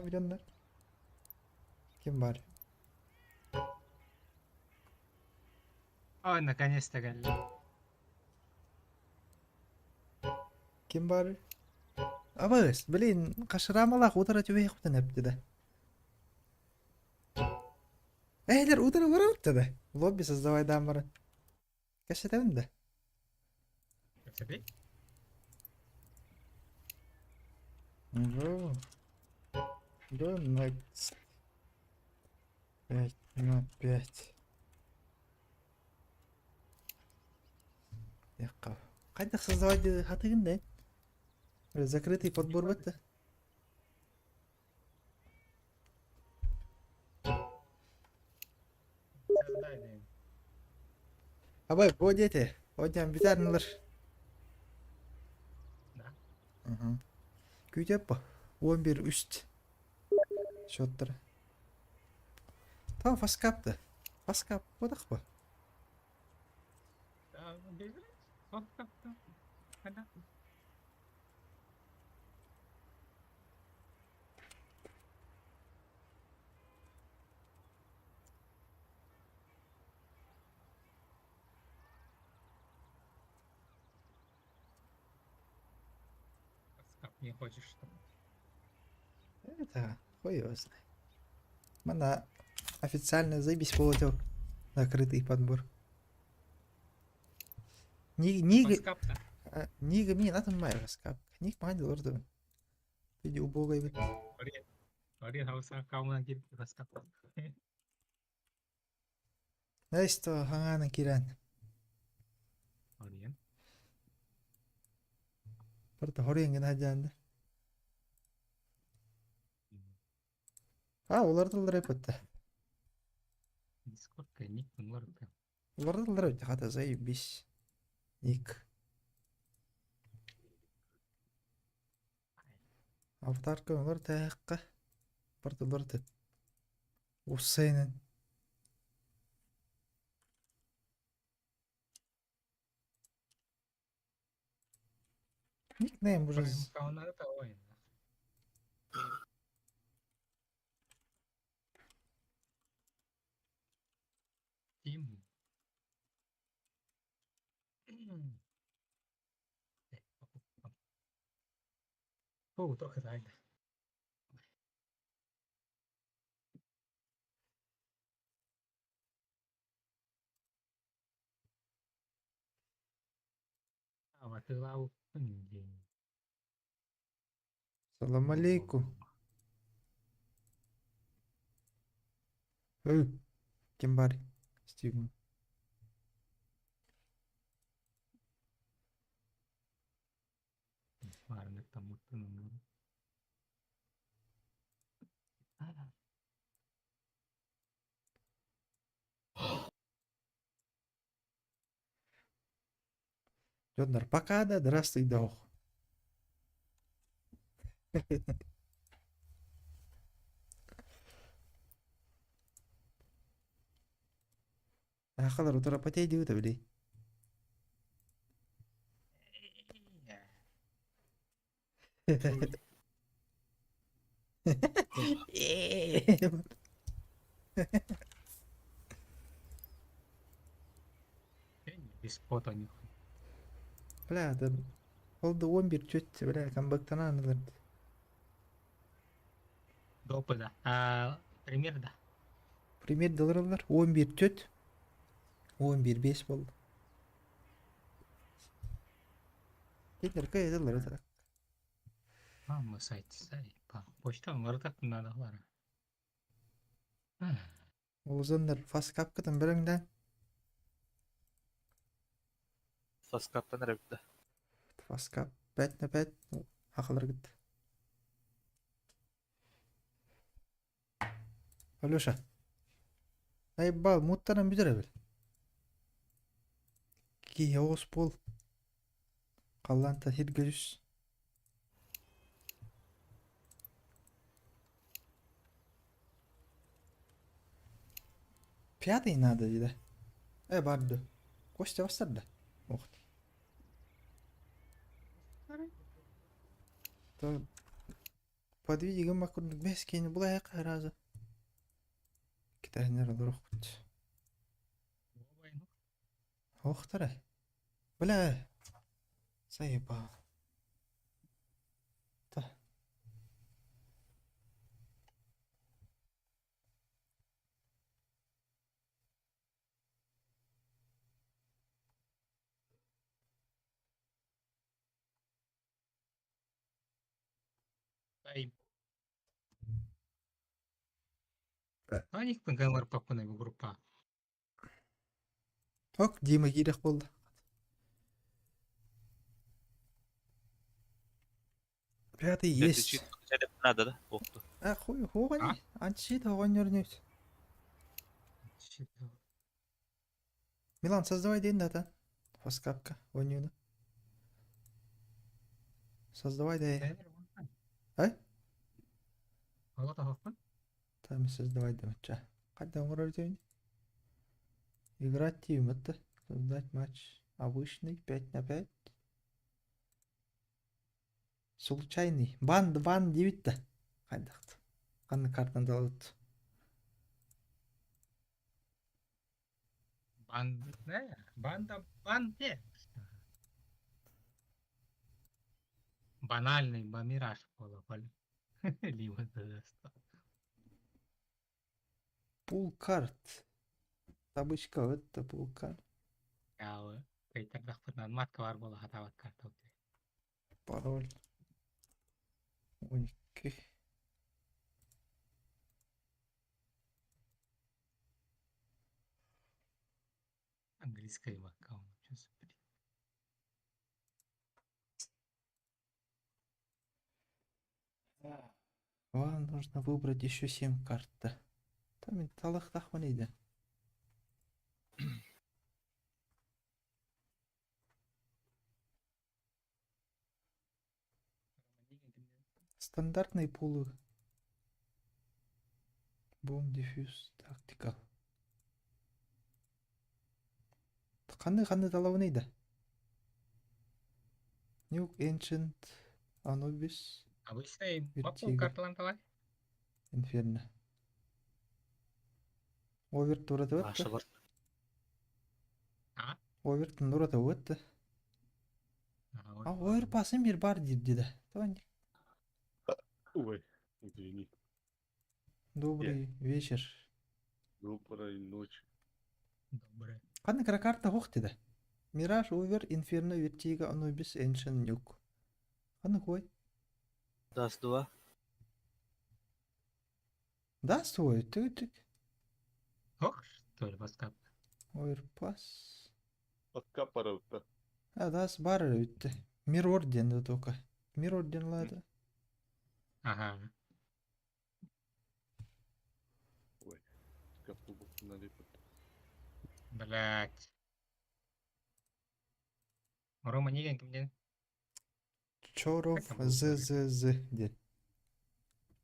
билэннэр. Ким бар? Ой, наконец-то кэллэ. Ким бар? Абыс, блин, хашыраамалаах утара түбэһиэхпитин эптэ да. Эһэлэр утары барабыт да. Лобби создавайдаан баран. Кэпсэтэбин да? Кэпсэтий? Go. Go next. 5 на 5. Якка. Хайдах создавать хатыгын да? Закрытый подбор бетте. Создай дейм. Абай, бу диэти. Одьям бүтэрнилэр. Да. Угу. Күүтеп бу. 11 үст. Счеттары. Там фаскапты. Фаскап бодах бу. Хайда. Фаскап не хочешь, что? Это хуй его знает. Мана официально заебись получил закрытый подбор. Нига, Фаскап-то. Нига ми надо май фаскап. Ник май лорду. Иди убогай бит. Ори хауса каумана кип фаскап. Найсто хаңана киран. Ориен. Барта хорен гена жанда. А, уларытыллар эппитте. Дискордка ник уларыта. Уларытыллар эбит хата заебись. Ник. Аватарка олор тээххэ. Бартылар ты. Уссайнын. Никнейм уже. Тим. О, трохи зайде. Салам алейкум. Эй, ким бар? Стивен. Дьоннор, пока да, здравствуй, да. Ахалар утара потей диута били. Без пота нихуя. Бля, да ол да 11 чөт, бля, камбактанан ылар. Допы да. А, пример да. Пример долларлар 11 чөт. 11 5 болды. Кетер кай доллар это. А, мы сайт, сайт. Почта уларытак надо лара. Олузандар фаскапкытын береңден. Фаскаптан эребитте. Фаскап 5 на 5 ахалар гыт. Алеша. Ай бал муттаран бүтер бил. Ки оғыз пол. Қалланта хиргөжүс. Пятый надо дейді. Барды. Костя бастарды. Ох. То подвиди гымма курдук бес кени булай разы. Китайнер олор кут. Охтара. Бля. Заебал. Та. Ай. Аник пынгалар папына группа. Ок, Дима кирек болды. Пятый есть. Надо, да? Охту. А, хуй, хуй, античит, огонь. Милан, создавай день дата. Фаскапка, онюна. Создавай да. А? Там создавай да матча. Когда он Играть тим, это создать матч обычный 5 на 5. Случайный. Бан, бан 9-та. Хайдахт. Қанны картаны алып. Бан, не, банда, бан, не. Банальный бамираж пола, Либо Пул карт. Табычка, это пул карт. Матка бар бола хатабат карта. Пароль. 12. Английская аккаунт. Сейчас. Вам нужно выбрать еще 7 карт. Там талах тахман иде. Стандартные пулы. Bomb defuse tactical. Ханны ханны талабын да? Nuke Ancient Anubis Обычный маппу Vertigo карталан талай. Inferno. Овер тураты Аша өтті. бар. А? Овертін ураты өтті. Ага, А овер пасын бір бар деп деді. Давай. Ой, извини. Добрый вечер. Доброй ночи. Добрый. Қандай кара карта хоқ деді. Мираж, Овер, Инферно, Vertigo, Anubis, Ancient, Nuke. Қандай қой? Даст 2. Да, свой, түк Ох, что ли, баскап. Овер пас. Пока пора. А, да, бар өтті. Мир орденді только. Мир орден лады. Ага. Ой, капу налепит. Блять. Рома не кимден? Чоров Как там было? З З З де.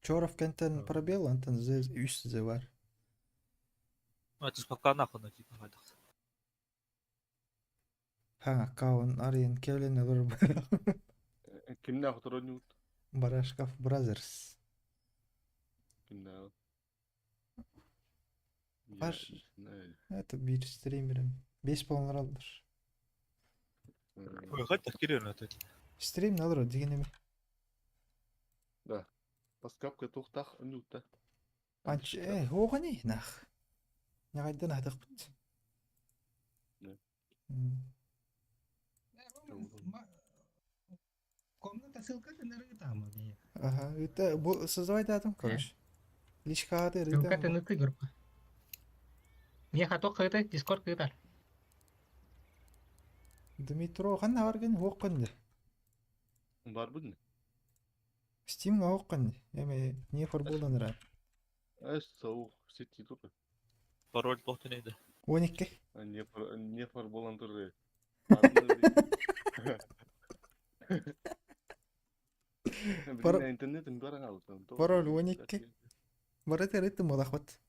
Чоров кентен пробел, антен З үс З бар. Ну, это пока нахуй на типа хайдах. Ха, каун Ариен Келлен олар Кимнә хатырын Барашков Бразерс. Кимнә? Я Баш- не знаю. Это bir стримерім. 5 болонор алдар. Ой, хайдах кирен это. Стрим алыр деген эме. Да. Паскапка тухтах нюта. Анч, э, оғани нах. Нағайдан атақ бит. Не. Комната ссылка ты на там. Ага, это бу создавай датум, короче. Личка аты Ссылка ты ритм. на ты группа. Не хаток кыты, дискорд кытар. Дмитро ханна барген хоққанды. Бар бүдін. Steam хоққанды. Эме не форболдан ра. Әс сау сети тур. Пароль тоқтын еді. 12. Не фор не фор болан тур. Пар- Интернетим бар алды. Пароль 12. Барыта ритм болахват.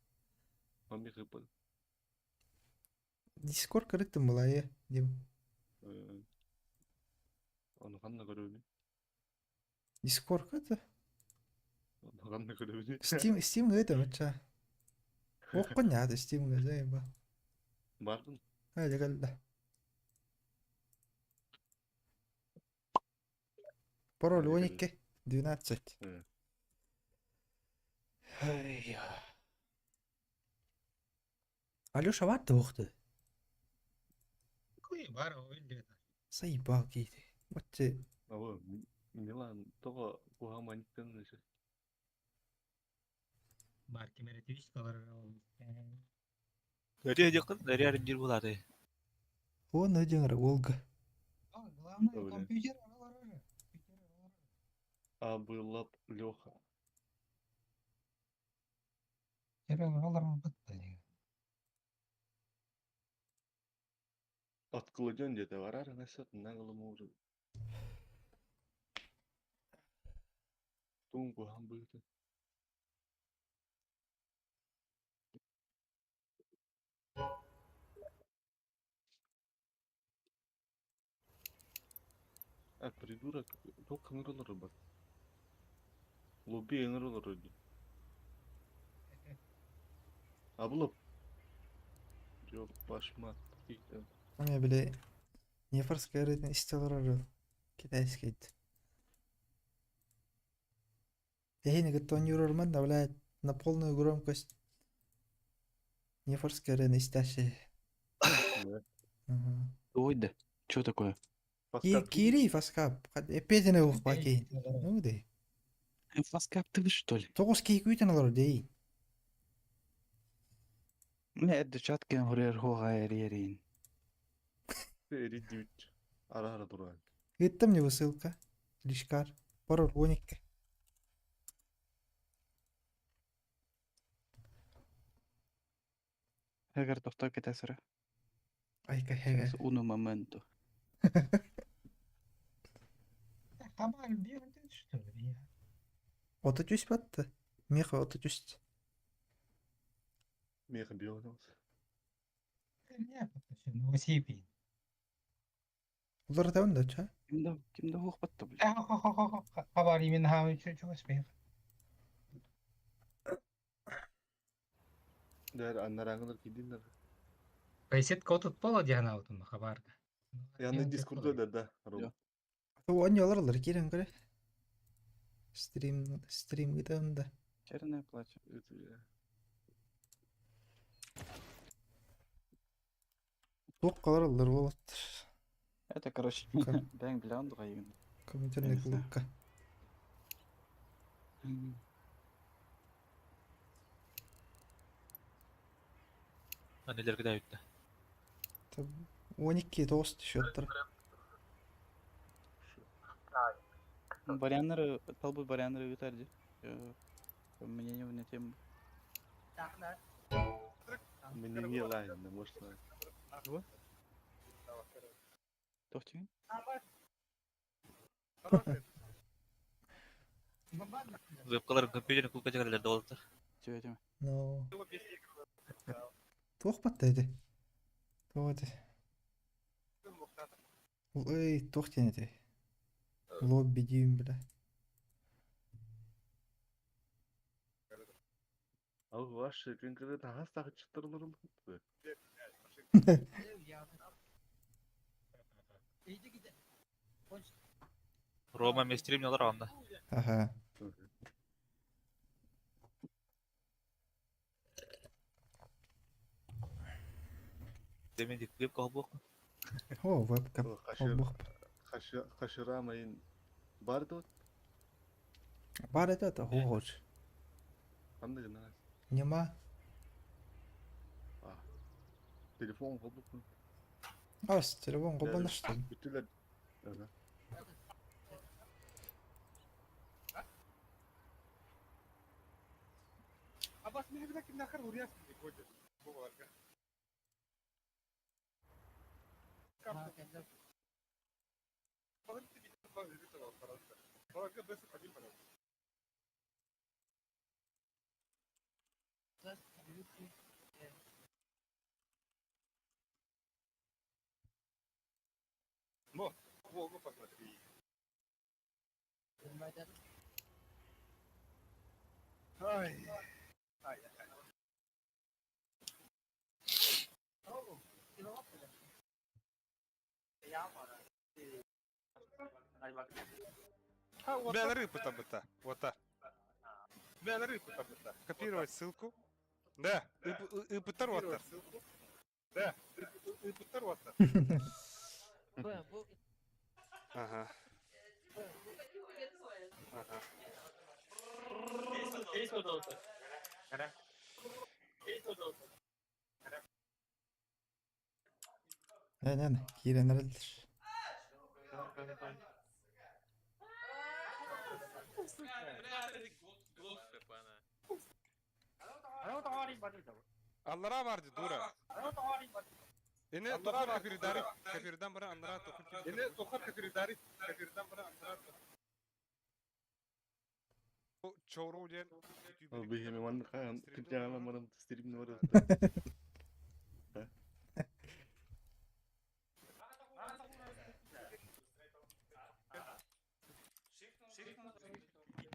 Дискорд ритм была дим. Оны қандай көрөбүн? Дискорд это? Оны қандай көрөбүн? Steam Steam это мача. Хоққан яды Steam га ба. Бардым. Hadi geldi. Пароль Hadi geldi. 12 12. Э. Ай. Алёша бар тоқты. Куй бар ой Заебал кейді. Вот Abo, Милан того кухаманиктен неше. Бар кемере твич колор. Дарья декын, Дарья ремдир болады. Он один Волга. Главное Добре. компьютер. А была Леха. Откладен деді барар насат наглым уже. Тун кухам быты. А придурок, только ыңырылыр бар. Лоби ыңырылыр өді. Абылып. Жоқ, башма. Аме биле Нефорская рытын истелорор китайский. Эхин гытон да, блядь, на полную громкость. Нефорская рытын истяши. Ой, да. Что такое? Кири фаскап. Эпетине ух баки. Ну да. Фаскап ты что ли? Тоғыз кейк үйтін алар дей. Не, это чаткен хурер хога эрерин. Редють. Ара-ара туран. Гыттым не высылка. Лишкар. Пароль 12. Хэгер тохтой кэтэсэрэ. Айка хэгер. Сейчас uno momento. Хабар биэрдин что ли? Ото түспэтті. Меха ото түст. Меха бионалс. Не, Новосибирск. Улар да ча. Кимде кимде хух батты бля. Хабар именно хабар чугас бейх. Дэр аннараңылар кидиннер. Байсет кот пола дианаутун хабарга. Яны дискурда да да. Ром. Оонньуулар киирэн көрө. Стрим стрим гытан да. Черная плача. Туох калар болот. Это, короче, бэң билэн дугайын. Компьютерный клубка. Анелерге да өттү. 12 тоғыз счеттар. Варианнары, талбы варианнары өтәрді. Мнение на тему. Мне не лайн, может. Чего? Тохтин? Вебкалар компьютерный клубка жагалер да болот. Чего тема? No. Туох батта эти. Туох эти. Ой, туох тен эти. Лобби дейм бля. Ал ваш күнкүрө тахас тахы чыктырылыр Рома мен стримне алар анда. Ага. Демен дип вебка холбок. О, вебка. Холбох. Хашырамайын бар да Бар это хоғоч. Кандай гына? Нема. А. Телефон холбок. Ас, телефон қолданышты. Бүтүлөр. Ага. Копировать ссылку. Да, Да, Ага. Ага. Не, не, не, киирен эрэллэр. Аллара барды дура. Эне тохар кафиридари. Кафирдан бара аннара тохар. Эне тохар кафиридари. Кафирдан бара аннара. Чоуру ден. Ал бихеме ман кан кыжаала марам стримни бар.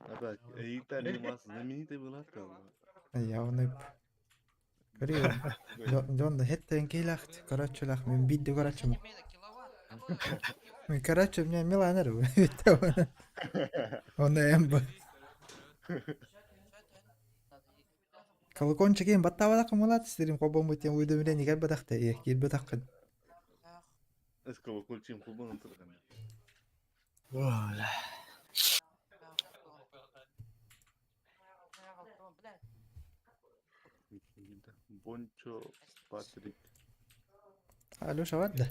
А так, Италия масса знаменитая была там. Явно. Көрү. Дьон хеттен кейлахт, короче, лах, мен бидди короче. Мен короче, мне Миланер. Он эмб. Колокольчик эм баттабада кымылат стерим кобон бутен уведомление кел бадахта е кел бадахкын. Эс колокольчик кулбан турган. Бончо Патрик. Алеша вадда.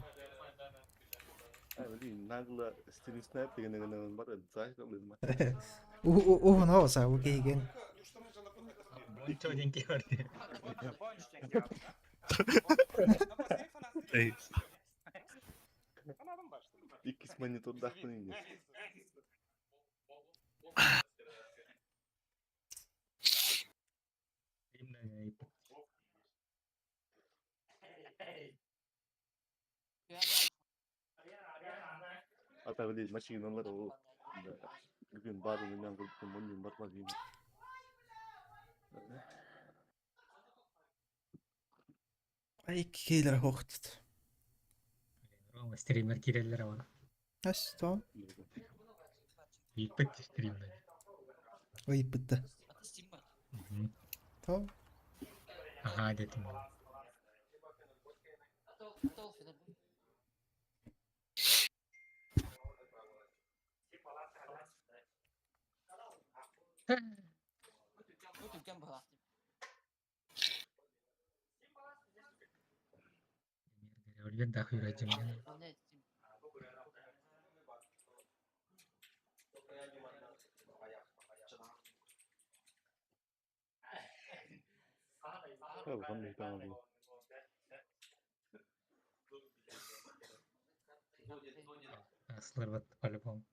Ай, блин, нагло стрим снайп деген бар, зайка блин. У у у са у кейген. Бончо деньги барды. Иккис монитордаахпын инньэ. Ата били машиналар ол бүгүн баарынан көрбүтүм мунньум барбар диим. Ай киилэр хоқтут. Рома стример киирэллэр ама. Ас то. Ыйыппыт стримнер. Ыйыппытта. То. Аха дэтим. Револьвер да хуйра Аслар по-любому.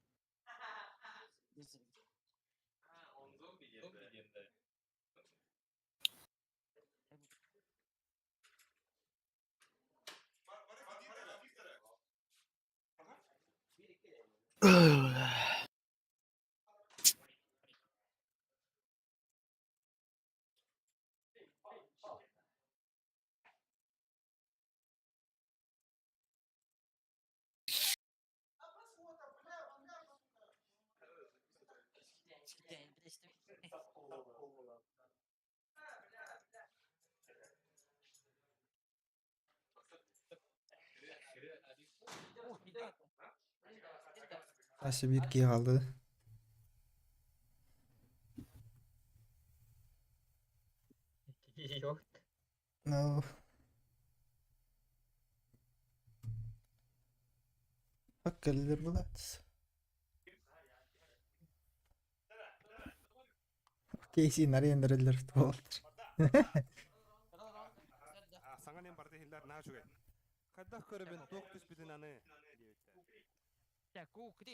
Асы биир киһи хаалла. Yok. No. Bak кэллилэр булаатыс. Кейси нарыйан эрэллэр буолтар.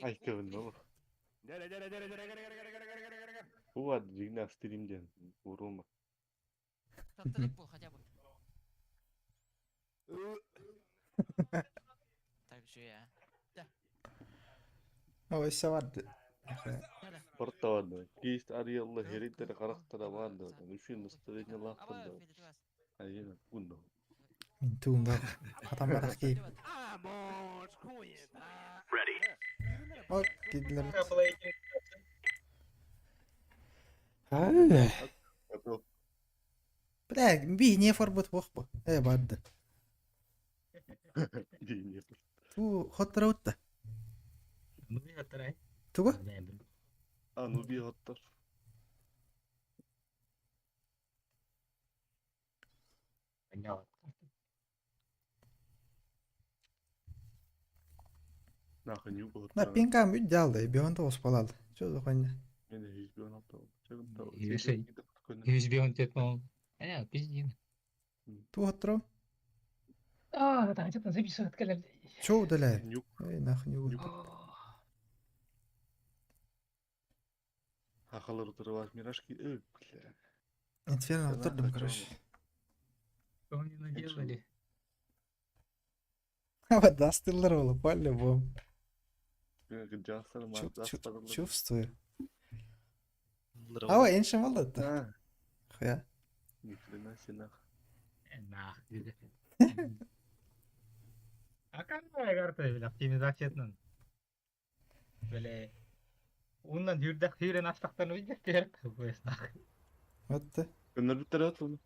Ай кевин ол. Уа дьиҥнээх стрим диэн урума. Ой, саварды. Бартаҕа киис арыйалла иһириттэрэ харахтара баар да үчүн настроениелаахтар да айына кунно. Мин туумда хатан барах киip. Ок, киирдилэр. Ай. Бля, би не форбут буох бу. Э, барды. Ту хоттараутта. Ну би хоттарай. Тугу? А, ну би хоттар. Нахуй не угол. На пинкам үт дьаалды, бион тоҕус буолаалды. Чё за хуйня? Мен 116 114 по-моему. А, пиздин. Ту хотторов? А, там что-то записывает кэлэр. Чё удаляю? Эй, нахуй не угол. Хахалар утырылар мирашки. Э, бля. Инферно утырдым, короче. Что они наделали? А дастылар ол, по-любому. Жастар Чувствую. Ава, эншим алды. Хуя. Ни хрена себе нах. Нах, диде. А какая карта, бля, оптимизациятынан. Бля, Уннан хүрдэх хүрэн астактан үйдэх керек көс нах. Вот. Көннөр бүттер оны.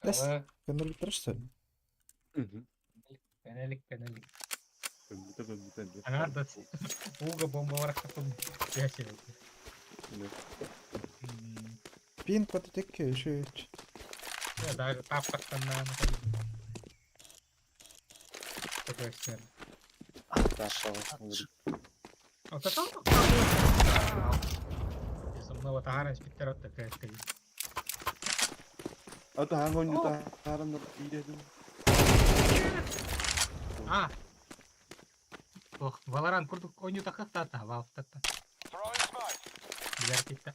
Эс, көннөр бүттер что ли? Көнелик, көнелик. Көнбүтэ көнбүтэ. Аңар да ууга бомба барактапын яшер. Пин код текке еще Я даже тапкаттан на Такой сер. Вот это Со мной таһааран спиттер от такая. Атаһаҥ оонньуута хааран иирэдим. А! Ох, Valorant курдук оонньуу таххахтаата, Valve-таттан. Билэр киттэ.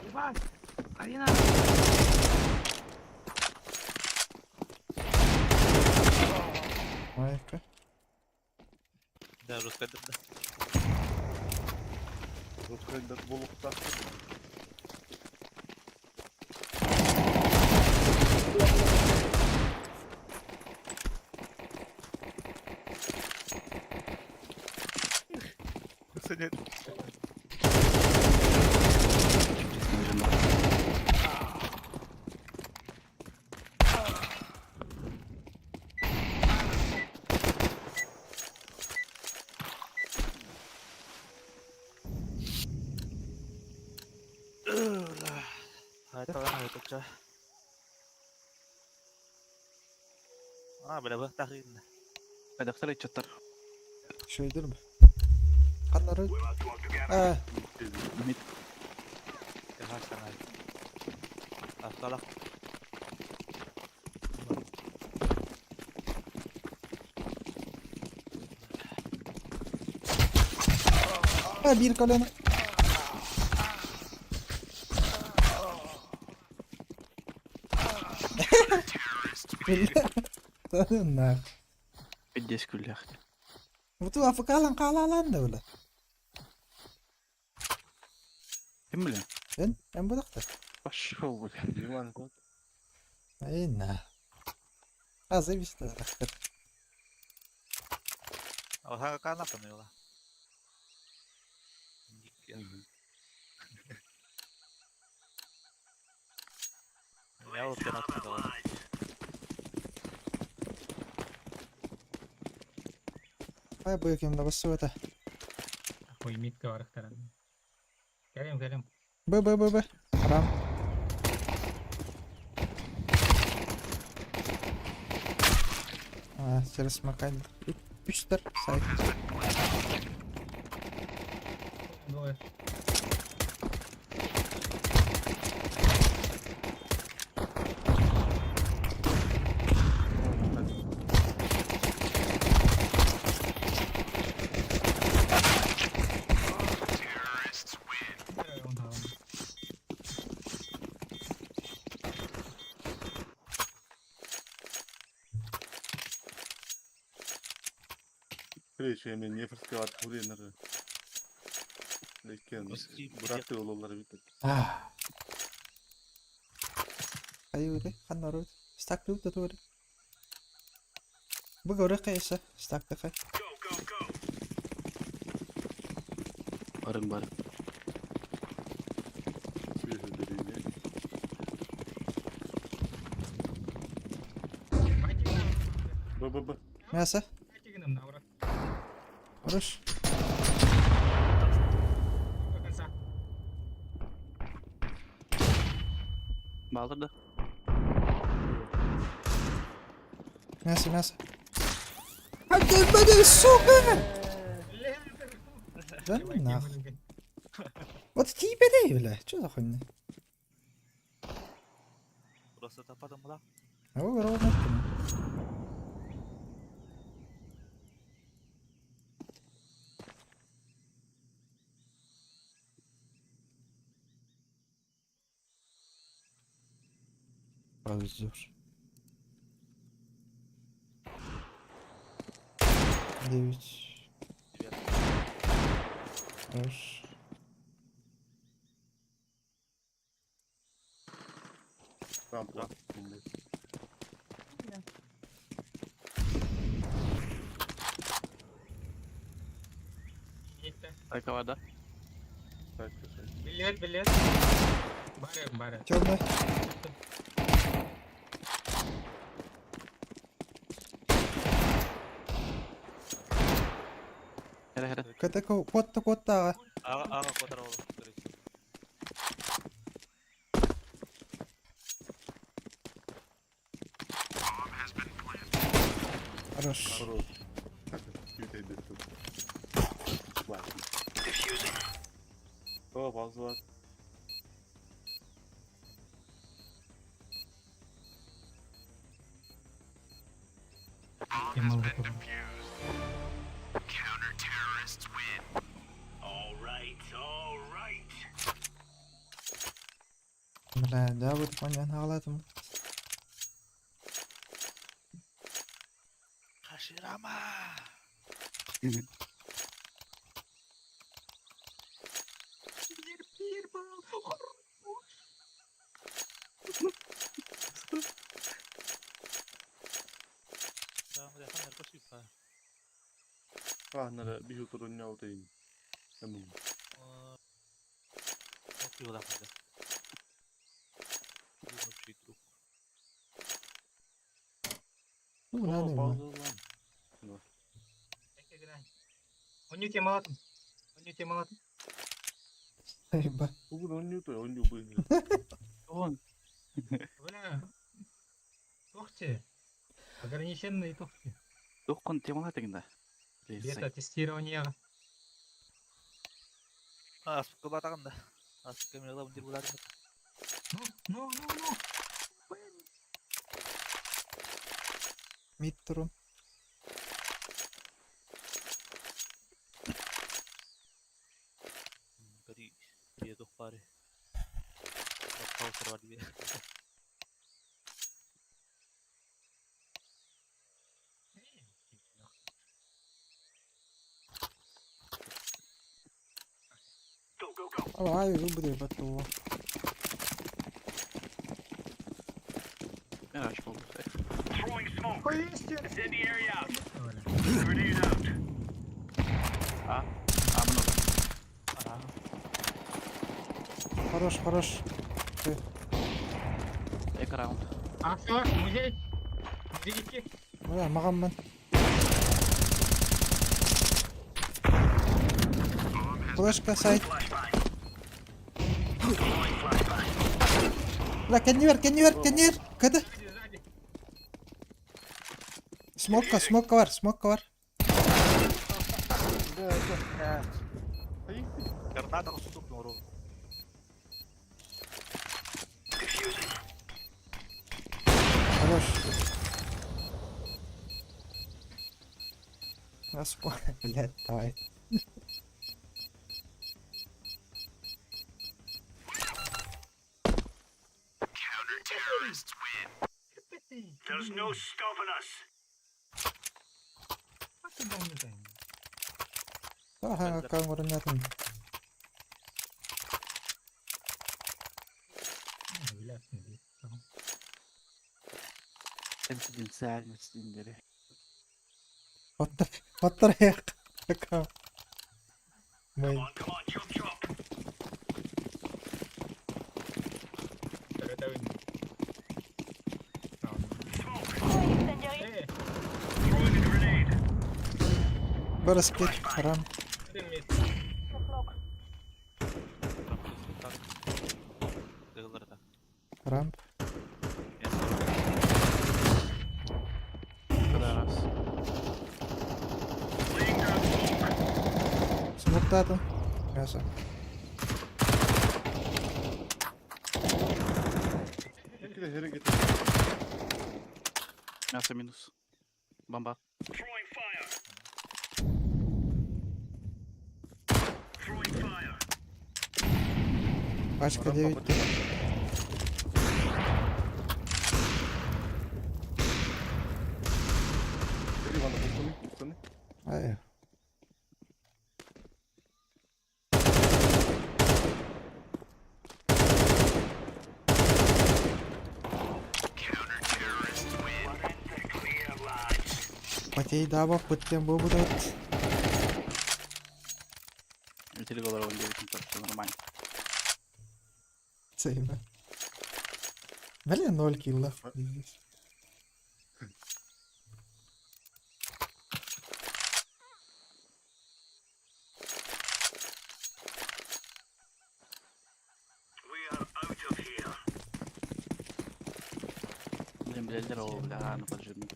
Ебать! Арина! Майка. Да, жестко да. Жесткайдар болуктаах. А, бля, вы тахин. Эдактар ичаттар. Шөйдүр бу. Каннары. А, Мид. Автолах. а бир колено. Нах. Пиддес күллэх. Бу АФК-лан хаалаалаан да бile. Ким билэн? Эн, эн будахта. Пошел, бля. Диман, кот. Эй, на. А, зависит от А канапа наила. Я вот пенатку дала. Ай, бу кем да басып это. Ой, мидке барыктаран. Кэлем, кэлем. Б, Б, Б, Б. Арам. А, через макан. Үстер, сайт. Двое. Крече мен нефрске ат хуренер. Лекен братты ололар бит. А. Ай, өте, хан орут. Стак тут да тур. Бу көрө кайсы, стак такай. Барың бар. Б Б Б. Мясо. Хорош. До конца. Балдыр да. Мясо, мясо. А ты, блин, сука! Да ну нахуй. Вот тебе бля. Что за хуйня? Просто тападым була. А вы ровно. Позор. 9. Хорош. Рампа. Айкава да. Так, так. Билет, билет. Бары, бары. Темный. Хере хере. КТК, котта, котта, ага. Ага, ага, котар олу. Хорош. Хорош. О, пауза бар. Темалар турар. Бля, да, вот понятно, хаалаатым. Хаширама! Аһнара биһи турунньаутайын. Эмм. Ну, надо ему. Пауза лам. Онньу темалатым. Онньу темалатым. Заеба. Угун онню той онню быһы. Вон. Бля. Тохти. Ограниченный тохти. Тохкон темалатыгын да. Бета тестирование. Ну, ну, ну, ну. Мид турун. Ай, выбрали потом. Мираж был. А? А, много. Хорош, хорош. Эко раунд. А, все, музей. Музей идти. Бля, мағамман. Флешка сайт. Бля, кеннивер, кеннивер, кеннивер. Када? Сзади, сзади. Смокка, смокка бар, смокка бар. Хорош. Господи, блядь, давай. There's no stopping us. Ага, камеру нет. Батарея. Мэй. Бараспит, харам. Рамп. Раз. Смоктатым. Мясо. Икки хери кетер. Мясо минус. Бомба. Пачка 9. Хери вана пацаны, пацаны. Ай. Потей даба пыттен бу будут. Летели голову 9, так что нормально. Цейна. Блин, 0 киллов. Пиздец. Блин, блядь, здорово, бля, ну поджидный.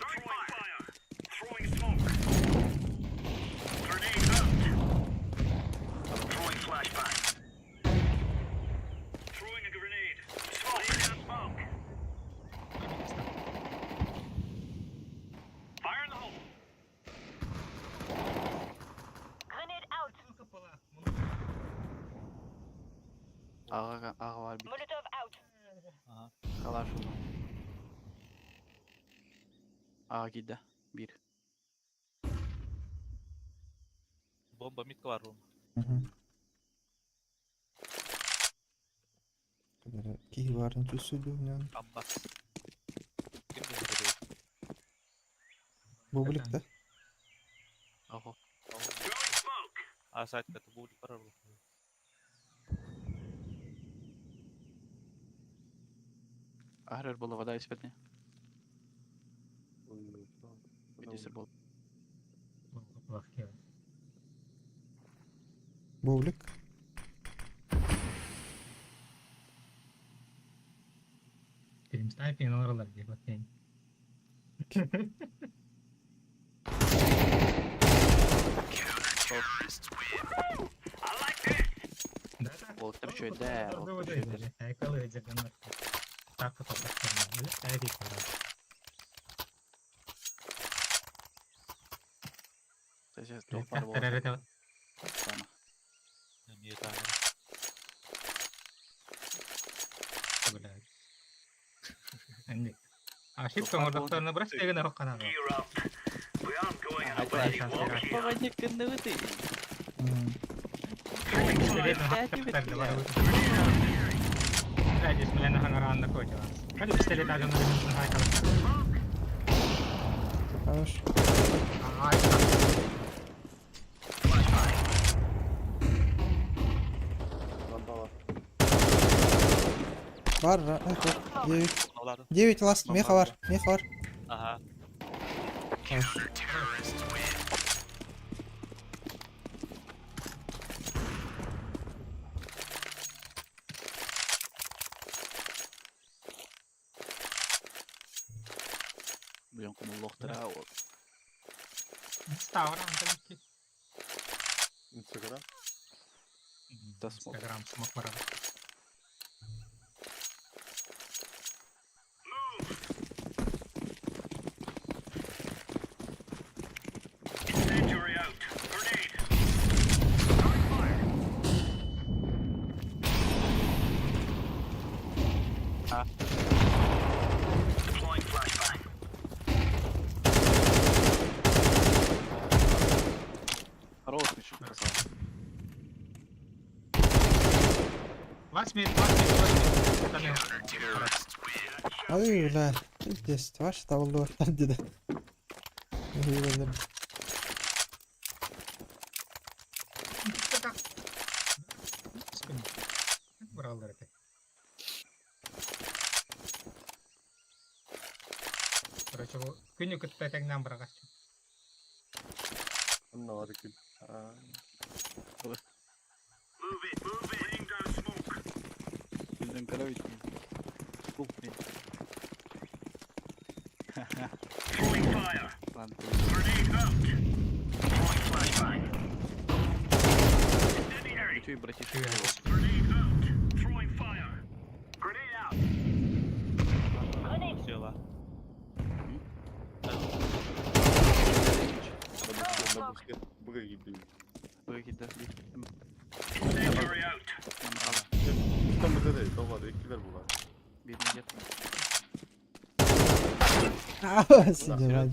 Аҕа аҕа бар бит. Molotov out. Ага. Калаш ула. Аҕа киирдэ. Биир. Бомба мидка бар рум. Киһи баарын түсүдүнэн. Амбас. Ким дэнэр? Бублик да? Ого. А сайтка это будет пора. Агрер була вода испетне. Видисер бол. Бублик. Benim sniping oralar diye bakayım. Ол төрчөйдө, ол төрчөйдө. Сейчас топ бар болот. Сана. Эмиэ таанара. Ошибка оҥордохторуна бырас дэгин орох канаҕа. Погоди, кынныбыты. Хорош. Бар, это, 9. 9 ласт, меха бар, меха бар. Ага. Хорош. Блин, кумуллохтара. Инстаграм таки. Инстаграм? Да смог. Инстаграм смог пора. А. Хорош, Миша, красава. Last minute, last minute, last minute. Ай, бля, пиздец, ваш табылды баттан деді. Бралдар это. Короче, күнү кытта теңнен барагас. Анна бар күн. Күнден карабит. Крупный. Ладно. Чуй, братишка. Села. На буске. Быгы Быгы Там бітеді, тоғады, екілер бұлар. Бирин Сидим,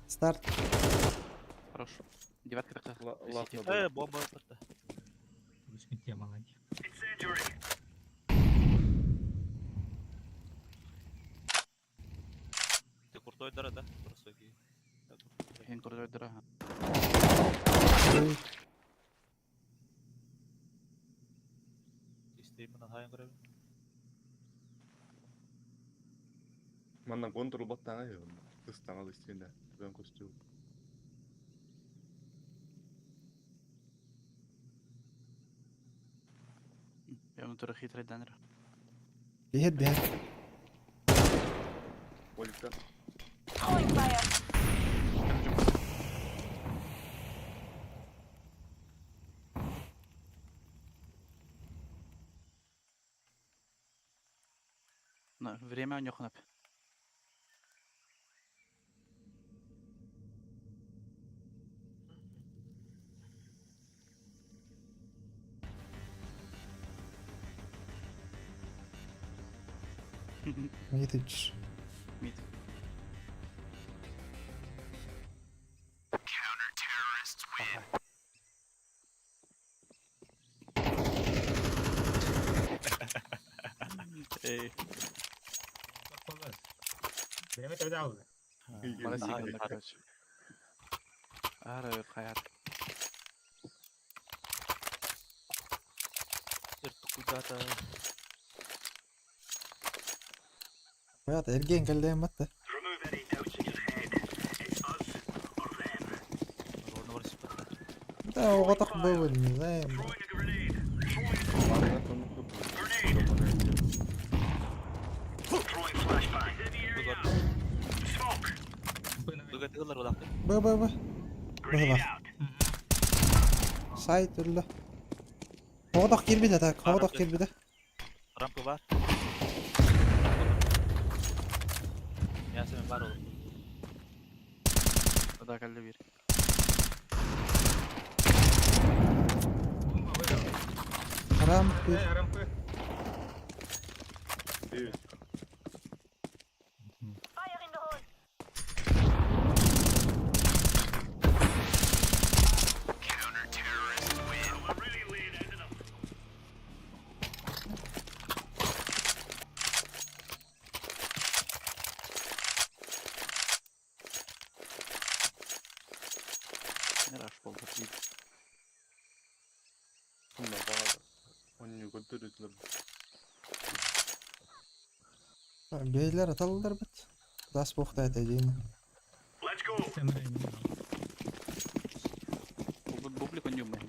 Старт. Хорош. Девятка такая. Бомба бітті. Тема, ладно. Ты крутой дара, да? Просто Хен крутой дара. Истеймін хайын көрөбүн. Манна контрол баттаңа я. Кыстаңа истейін Бен костюм. Я внутри хитрый данер. Бихет, бихет. Оликта. Throwing fire. На, время у них нап. Митич. Мид. Эй. Биреме төдө алды. Мана короче. Ара хаят. Куда-то. Баят эрген келден батты. Да, оҕотох бывын, не знаю. Б, Б, Б. Быһылах. Сайт үллэ. Оҕотох кирбитэ так, оҕотох кирбитэ. Рампа бар. Yasemin var oğlum. Да, келди бир. Рампы. Рампы. Fire in the hole. Раш болду. Бейлер аталылар бит. Дас бохта этейин. Бублик он не бир.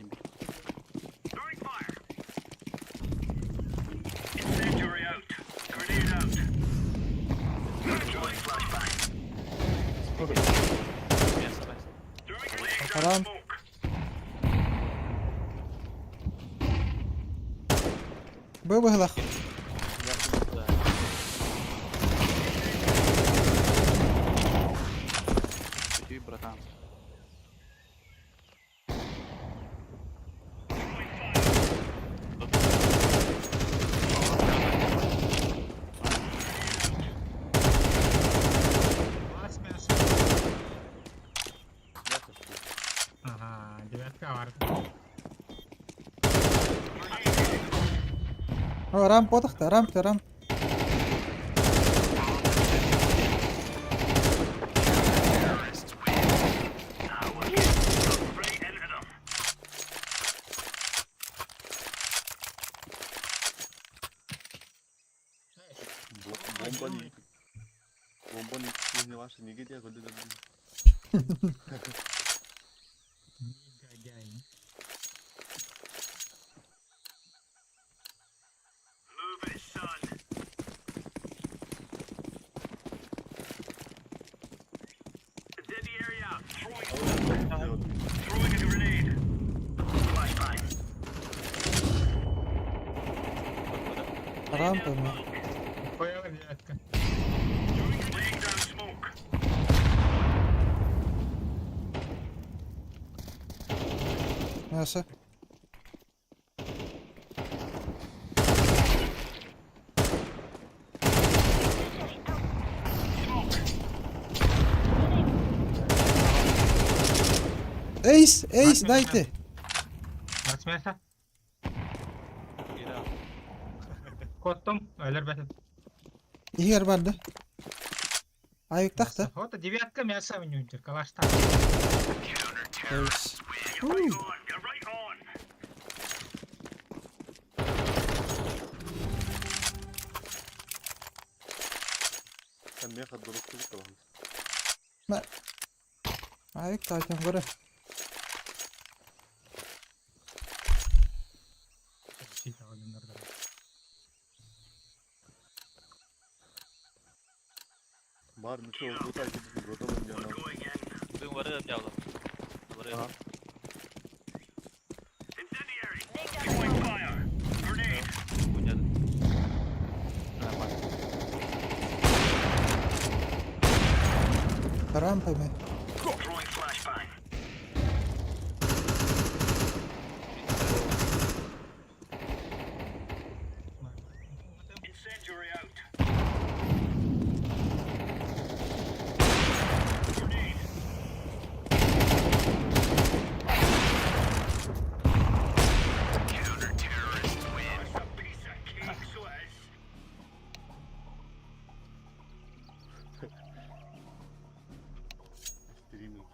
Харам. Б быһылах. Иди, братан. Ага, девятка бар. О, рамп отохта, рамп, рамп. Бомбаны. Бомбаны не ваши, не где, куда Негодяй. Рампа ма. Понял, девятка. Мясо. Эйс, эйс, дайте. Бас мясо. Коттум, өлөр бәтин. Игер барды. Айык тахта. Вот девятка мясо у него, калашта. Эйс. Ма. Айык тайтын көрө. Бар, ну что, вот так, готовы Bugün var ya yavrum. Var ya. Рампа ма.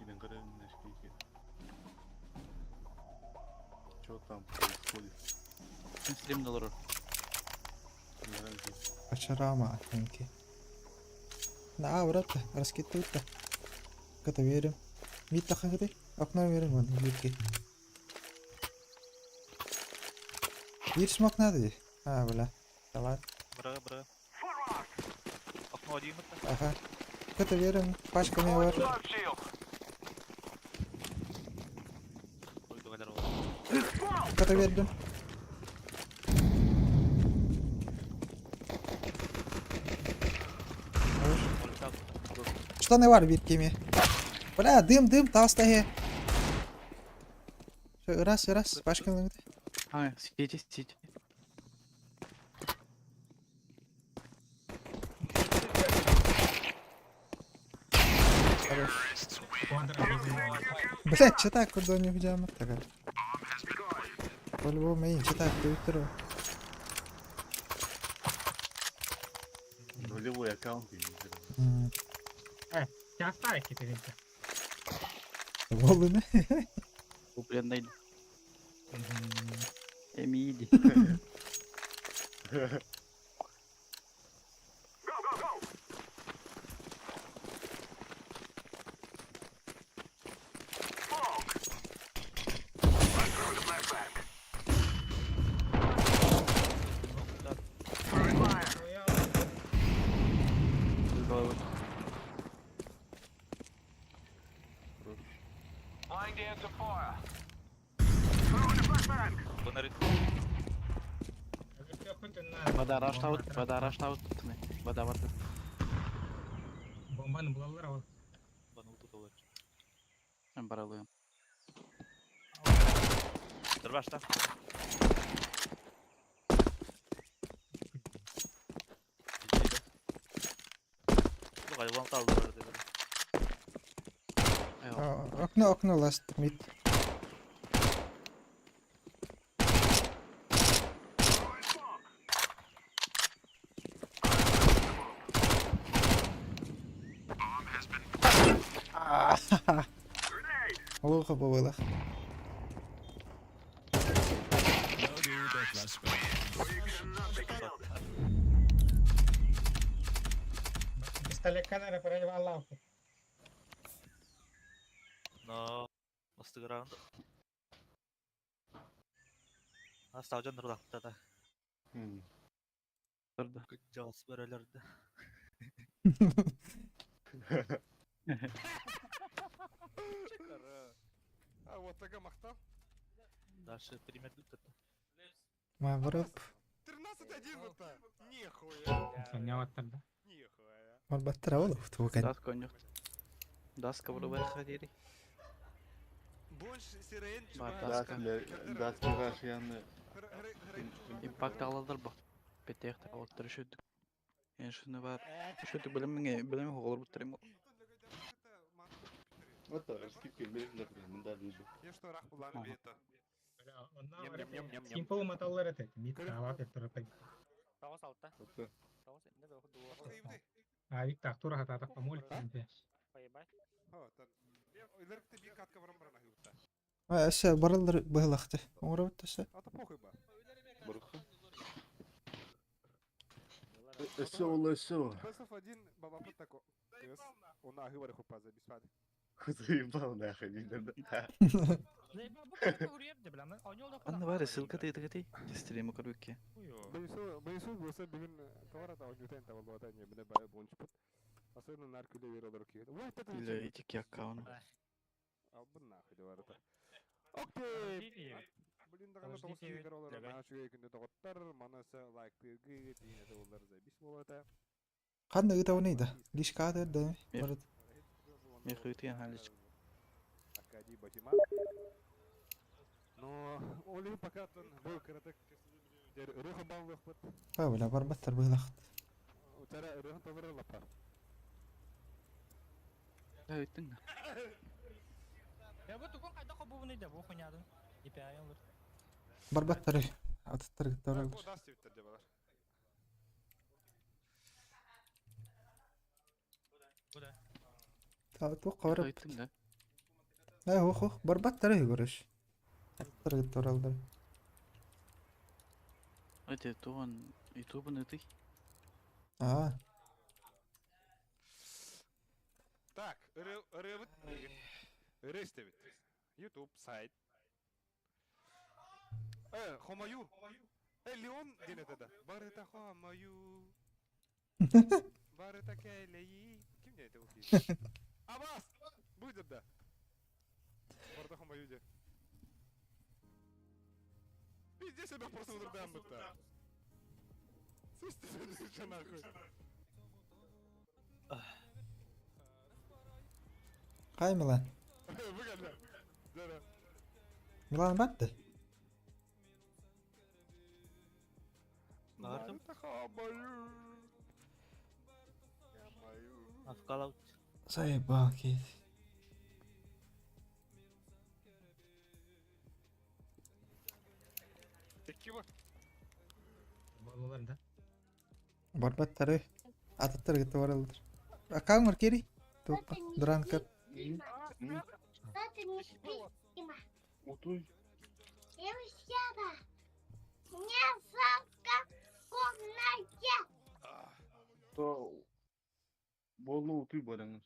Кирен көрөмүн. Что там происходит? Стрим долларов. Пачарама, тенки. На, брат, раскидывают-то. Ката верим. Мид тахагы Окно верим, вон, бирки. Бир смок надо ди. А, бля. Давай. Бра, бра. Окно один это. Ага. Ката верим, пачками бар. Ой, дугалар ол. Ката вердим. Штаны бар биркеми. Бля, дым, дым, толстая. Всё, раз, раз, пачками. А, сидите, сидите. Блять, что так, куда не взял, такая. По-любому, ин, что так, твиттеру. Нулевой аккаунт. Часто какие-то. Волыны. Купленный. Эмиди. С головы. Фонари. Вода раштаут, вода раштаут. Вода, вода. Бомбаны булалар ол. Бану тут олар. Мен баралыйм. Дырбашта. Бугай вон талды бар деди. Окно, окно, last mid. Луха было. Пистолет камера проливал лавку. Но Бастыгы раунд. Астау жан нурлакта да. Турду. Жаас бөрөлөрдү. А вот такая махта. Дальше пример тут. Ма барып. 13-1 вот так. Нихуя. Не вот тогда. Нихуя. Барбаттара ол туган. Даска конюх. Даска врубай ходили. Больше сирен, Бар Даска. даска. Даска рашияны. Импакт алалар бу. Бетех алаттыр шөдүк. Мен шуны бар. Шөдүк билемин, билемин хоголор буттырым. Вот так, раскидка берилер, мында видео. Я что, рах буланы бета. Симпл маталлар это. Мид алат это. А Виктор Тура хата помоль. Эсе баралар быһылахты. Оңоробут эсе. Барха. Эссе ол эссе. Бесов один, баба тако. Заебал нахуй, видно, да. Анна бар, ссылка ты ты Стриму корюки. Или эти аккаунт. Ханна ыта да. Лишка да. Барыт. Мехуйтен халич. Па бля барбаттар быһылахты. Да өттүн. Барбаттар. Атыттар гыттар. Та туох барып. Өттүн да. Э, ох, ох, барбаттар көрөш. Аттар туралдар. Эти туган ютубын ытый. Аа, Так, ырыабыт ыры истэбит. YouTube сайт. Хомою. Леон диэн это да. Барыта хомою. Барыта кэлэйи. Ким диэн это бу? Абас! Будет да. Барыта хомою диэн. Пиздец, себя просто удардаем будто. Слышите, нахуй. Кай Милан? Выгодно. Да-да. Милан батты. Бардым. Афкалаут. Заебал кейт. Чего? Болалар да. Барбаттары. Ататтар кетіп баралдар. Акаңыр кери. Топпа. Дранкар. Что ты не спишь, Дима? Утуй. Я сяда. Мне жалко в комнате. То болу утуй бараңыз.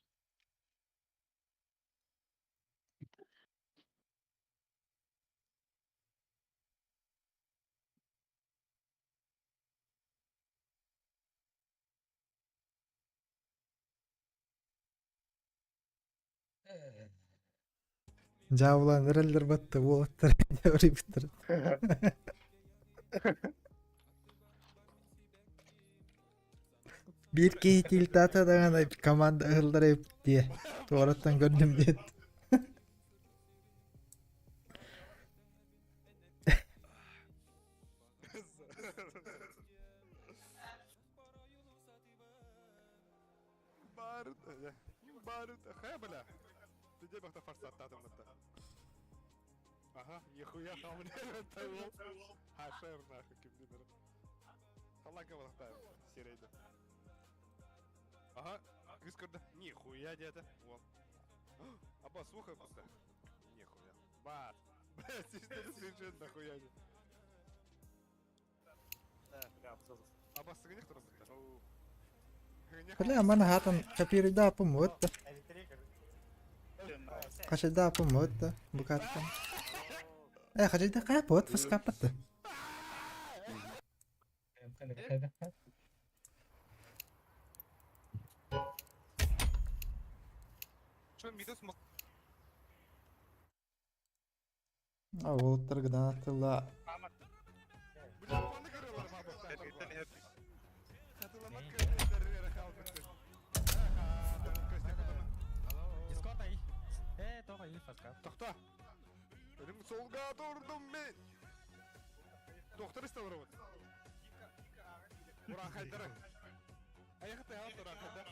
Жабылан үрелдер батты. Болаттар. Жабыры Bir киһи тата даҕаны команда ыһыллар эбит дии. Туораттан көрдүм диэт. Барыта, барыта, хэ, бля. Ты где бахта форсат татым это? Ага, нихуя там, бля, это был. Хашер, нахуй, ким динер. Халака вахта, серейда. Ага, кыз көрді. Нихуя деді. Вон. Аба, слухай просто. Нихуя. Бат. Бля, здесь нахуя не. Аба, сыгынех тұрыз. Бля, мана хатан копируйда апым өтті. Қашайда апым өтті. Букаттан. Э, қашайда қаяп өт, фыскапатты. Что, мидос мог? А, олыттар гранатыла. Дискот ай. Э, тоға ил фаска. Тоқта. Ölüm solga durdum мен. Доктор исте робот. Уран хайдары. Аяқта алып уран хайдар.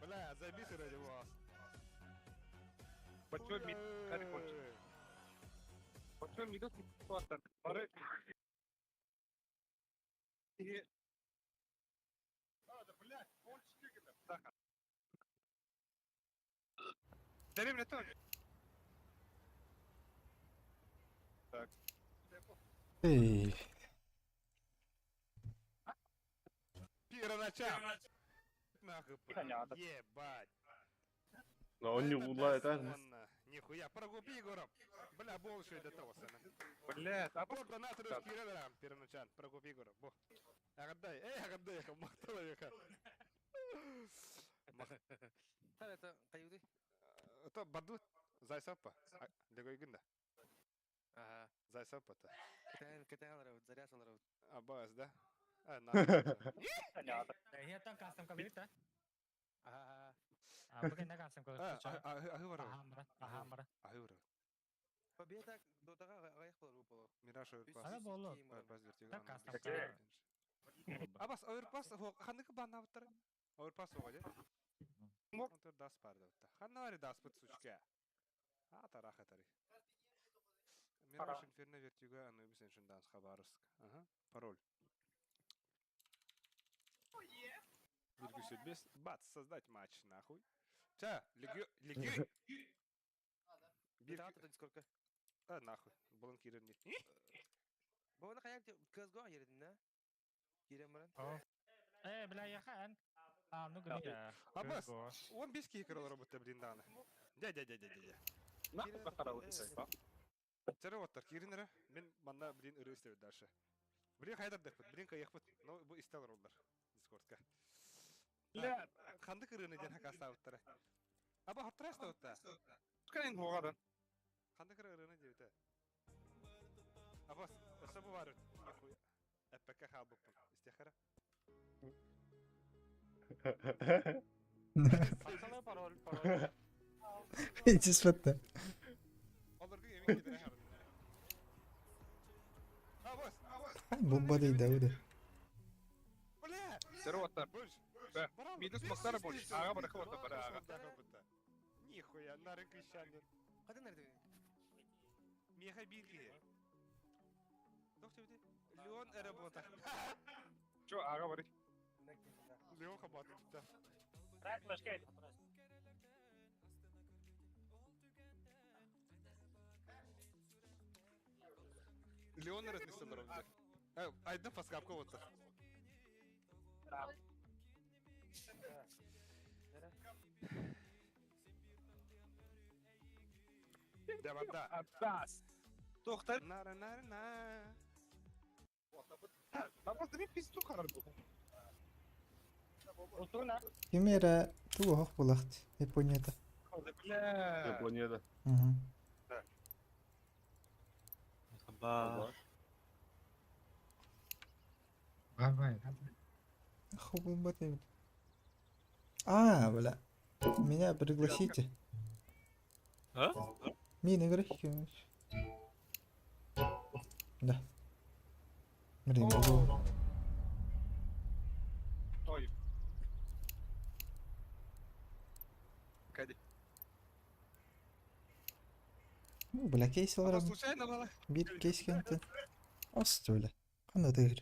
Бля, забейся ради вас. Почему мид? Почему мидос Бары. Дари мне тоже. Так. Эй, Первоначал. Нахуй. Ебать. Но он не улает, а? Нихуя, прогуби гором. Бля, бол еще до того сына. Бля, а бо донат русский первоначал, прогуби гором. Бо. Агадай, эй, агадай, махтала яка. Это каюды? Это баду зайсапа. Дегой гында. Ага. Зайсапа-то. Кытайын, кытайын алар, заряд алар. Абаз, да? А, на. Я там кастом кабинет, Ага. А, бүгін не кастом кабинет? Ахы Ага, ага, мара. Ахы Победа дотага аяк болор болор. Мираж оверпас. Ана болу. Оверпас вертиго. Так кастом кабинет. Абас, оверпас, ханнык банна буттар. Оверпас оға, де? Контр дас бар да. Ханна дас бут сучка. А, тараха тари. Мираж Инферно Вертиго Анубис Эншин Данс Хабаровск. Ага, пароль. Биргүсүлбес. Бац, создать матч, нахуй. Ча, легио... Легио... Бир... сколько? А, нахуй. Булан кирен не. Бу хайа CSGO yerин да? Кирен баран. Э, бля, яхан. А, ну гля. Аббас, он без кикера работает, блин, даны. Дядя, дядя, дядя. Нахуй похарал Чары оттар киринere. Мен манна блин ыры истебит дальше. Блин хайдар деппит, блин кайыхпыт. Но бу истел роллар. Дискордка. Бля. Хандык ырыны ден хакастабыттара. Аба хоттарас да Кайын хогадан. Хандык ырыны дебите. Абас, өсө бу бар. Нихуя. Эппекке халбыппын. Истехара. Пацаны, пароль, пароль. Иди смотри. Оларга эми кидере харын. Абас, абас. Бомба дейdi ауды. Бля! Сыры Больше. Да. Минус мактара больше. Ага, барахы оттар, бара, ага. Нихуя, нарын кыщанды. Кайдан nerede? Меха бирги. Доктор, Леон работа. Чо, ага, бары. Леон хабаты да. Леон разместен ровно. Айдын фаскапка вот. Да, да. Аббас. Доктор. Нара нара на. Аббас, да ми пизду харар бу. Кимера тугу хох булахт. Японияда. Бля. Японияда. Угу. Ба. Давай. Хо бомба дейdi. А, бля. Меня пригласите. А? Мин играть. Да. Блин, могу. Ой. Кади. Ну, бля, кейс Аба аларам. случайно бала. Бир кейс кенти. Ост, бля. Кандай тегер.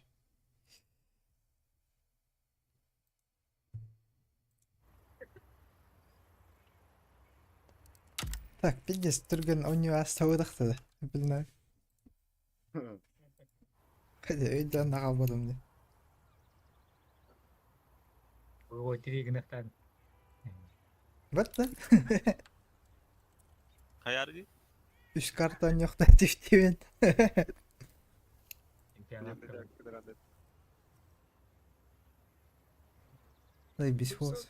Так, пиздец, түрген у него астауыдақта да. Білмәм. Хотя өйден ағабадым де. Ой, три гнахтан. Бат да. Хайарди? Үш картон жоқта түштебен. Чемпионат. Дай бесхоз.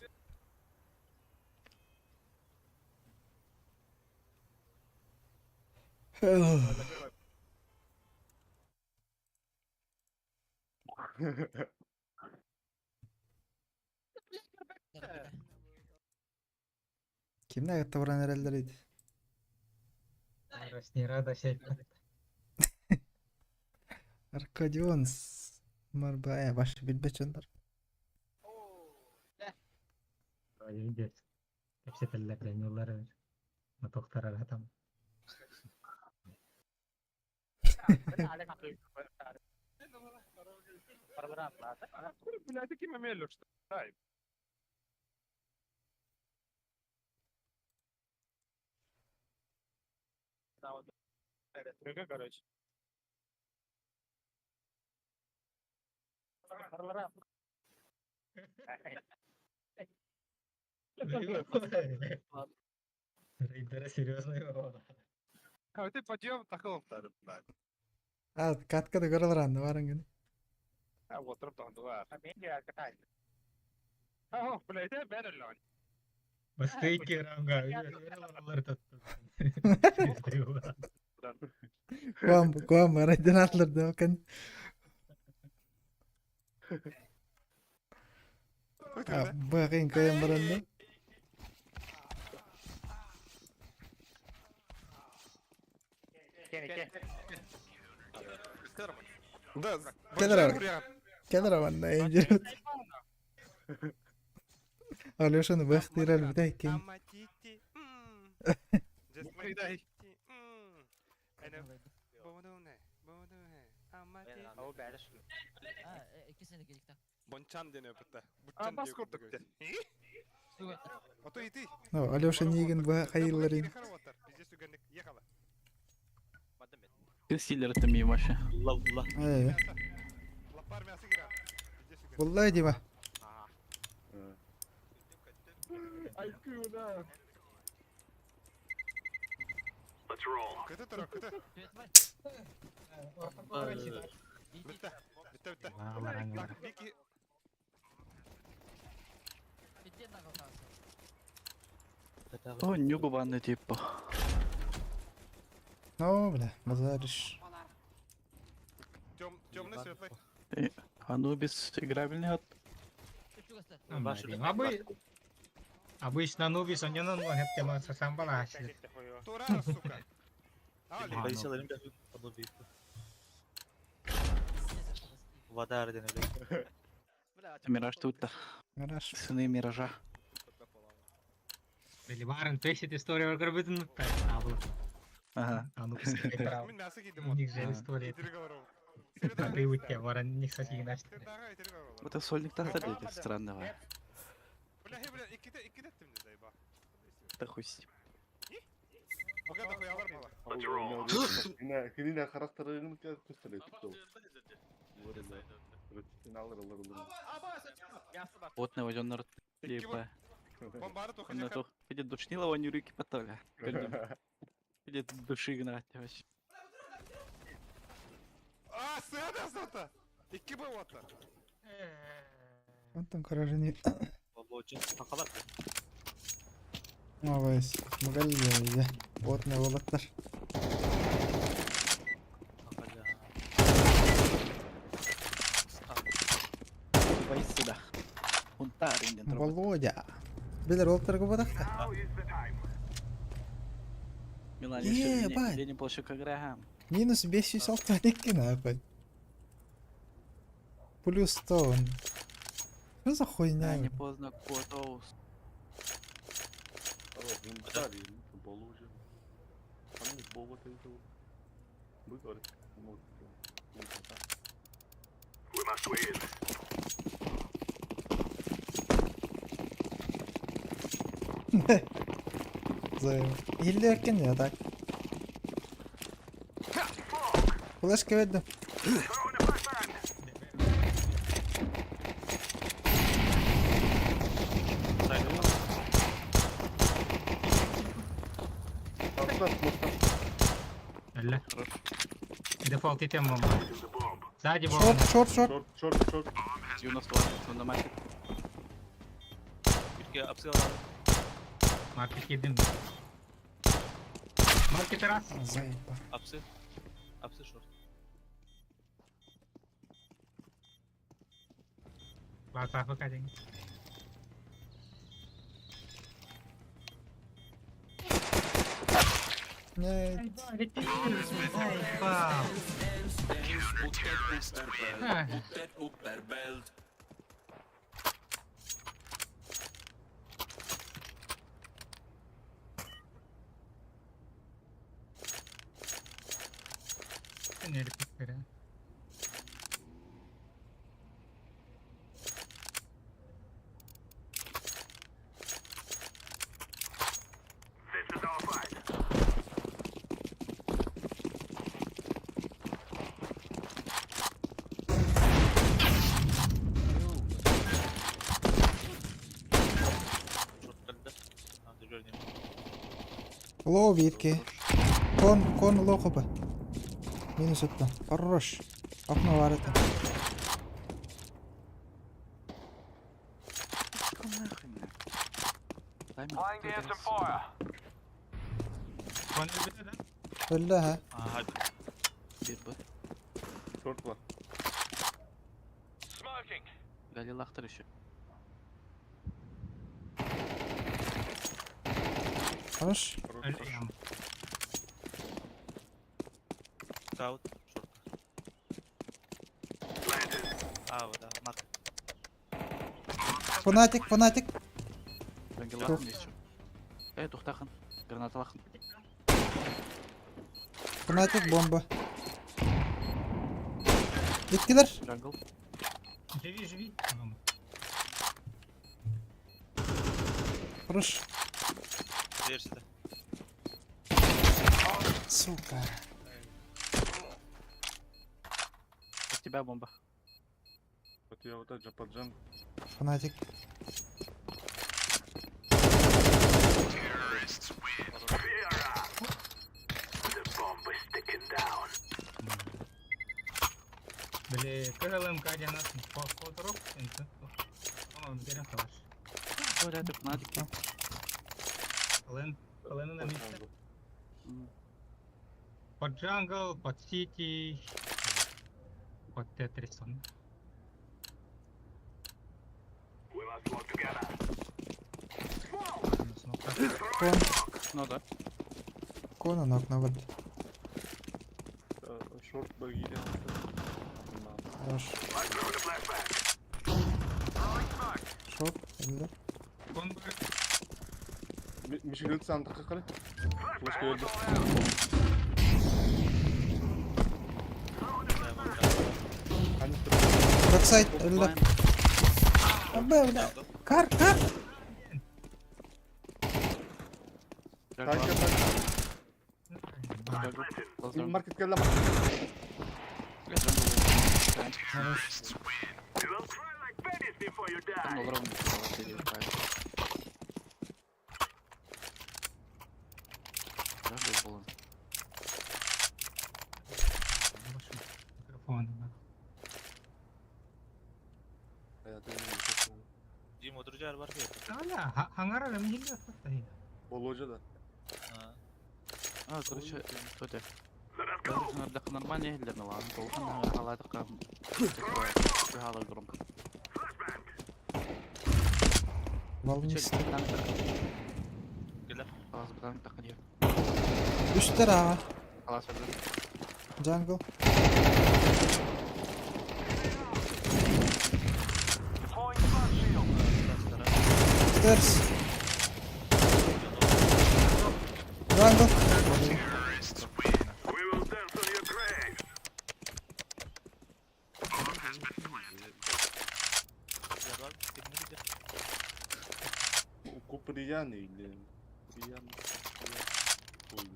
Kimler katta vuran herhalde Не рада сеть. Аркадион Марбая баш билбет дьоннор. Видеть. Кепсетеллер дөньялар. Матоктар там. Бля, ты кем имели, что? Ай. Короче. Рейдера серьезно его. А ты подъем такого блядь. А, каткада көрөлөр анны барың гүнү. А вот там два. А, блядь, я бен Бастыйки ранга. Куам, куам, рейден атлар да окен. А, быгын кайын баранда. Да, Келер Келер манна инжирут. Алешаны бахтырал битайкен. Аматити. Just Дай. Бодуне, бодуне, аматити. Бончан диэн өпүттэ. Буччан Абас диye курдук курдук. Ото ити. Ну, Алеша Нигин быһа хайылларын. Везде сүгэнник ехала. Ты силер это мимо вообще. Э. Булла Дима. Кыты тура, кыты. Битте. Битте, битте. Так, Вики. О, нюгу банны типа. Ну, бля, базаришь. Тем, темный, светлый. Анубис играбельный от. Абы... Обычно Анубис, он не на ноги, тема сам балашит. Тура, сука. Мираж тут-то. Мираж. Сыны Миража. Били барын тесит история көрбүтүн абыл. Ага. Анубис играл. Мин мясо кидим. У них же история. Привыкли, барын них сосигнаш. Это сольник тахта дети странного. Бля, бля, икките, икките еттим de zayba. Да хуй с ним. Бага да хуялар бала. Кинина характерин көстөрөт Вот на возён либо. Бомбары тухы На то. Видит душнилова не руки потоля. Видит души гнать вообще. А, сыда зата. Икки бу ота. Онтон каражини. Новая Мгалия. Вот на волоттар. Вай сюда. Унтарин ден Володя. Билер олтарга бодахта. Милан Ебать. Ленин полщика Грахам. Минус 562 нахуй. Плюс 100. Что за хуйня? Не поздно Котоус. За... Или я так. Флешка видно. Эле. Дефолт итем бомба. Сзади бомба. Шорт, шорт, шорт. Шорт, шорт, шорт. 90 на маркет. Маркет кидим. Маркет раз. Заеба. Апсы. Апсы шорт. Ласа один. Нет. Лоу битки. Кон, кон лоу хп. Минус это. Хорош. Окно варит. Öldü ha. Bir bu. Шорт var. Галил Ахтар еще. Хорош. Саут. Шорт. А, да, маркет. Фанатик, фанатик. Галил Ахтар еще. Эй, тухтахан. Граната лахан. Фанатик бомба. Иккилер. Jungle. Живи, живи. Хорош. Дверь сюда. Сука. У тебя бомба. Вот я вот так же под джангл. Фанатик. Били КЛМК диэн фоторук Оно берем калаш. Ой, это фнатики. ЛН ЛН на месте. Под джангл, под сити, под Тетрисон. Кон. Ну да. Кона на окно вот. Шорт багири. Хорош. Шорт, да? Мишель сандыққа қарай. Флешка берді. Бэксайд, өлді. Бля, бля. Кар, кар. Танка, танка. Маркет келді. Хорош. Там ровно Jungle был. Микрофон. Дима, друзья, бар Ала, хангара мен хилде Боложа да. А, короче, кто это? Даже нормально или ну ладно, должен халатка такое громко. Волнистый. خلاص بتاع تقنية. Үстер аға. خلاص بدأ. Джангл. Стерс. Джангл. Куприян или Куприян. Ой.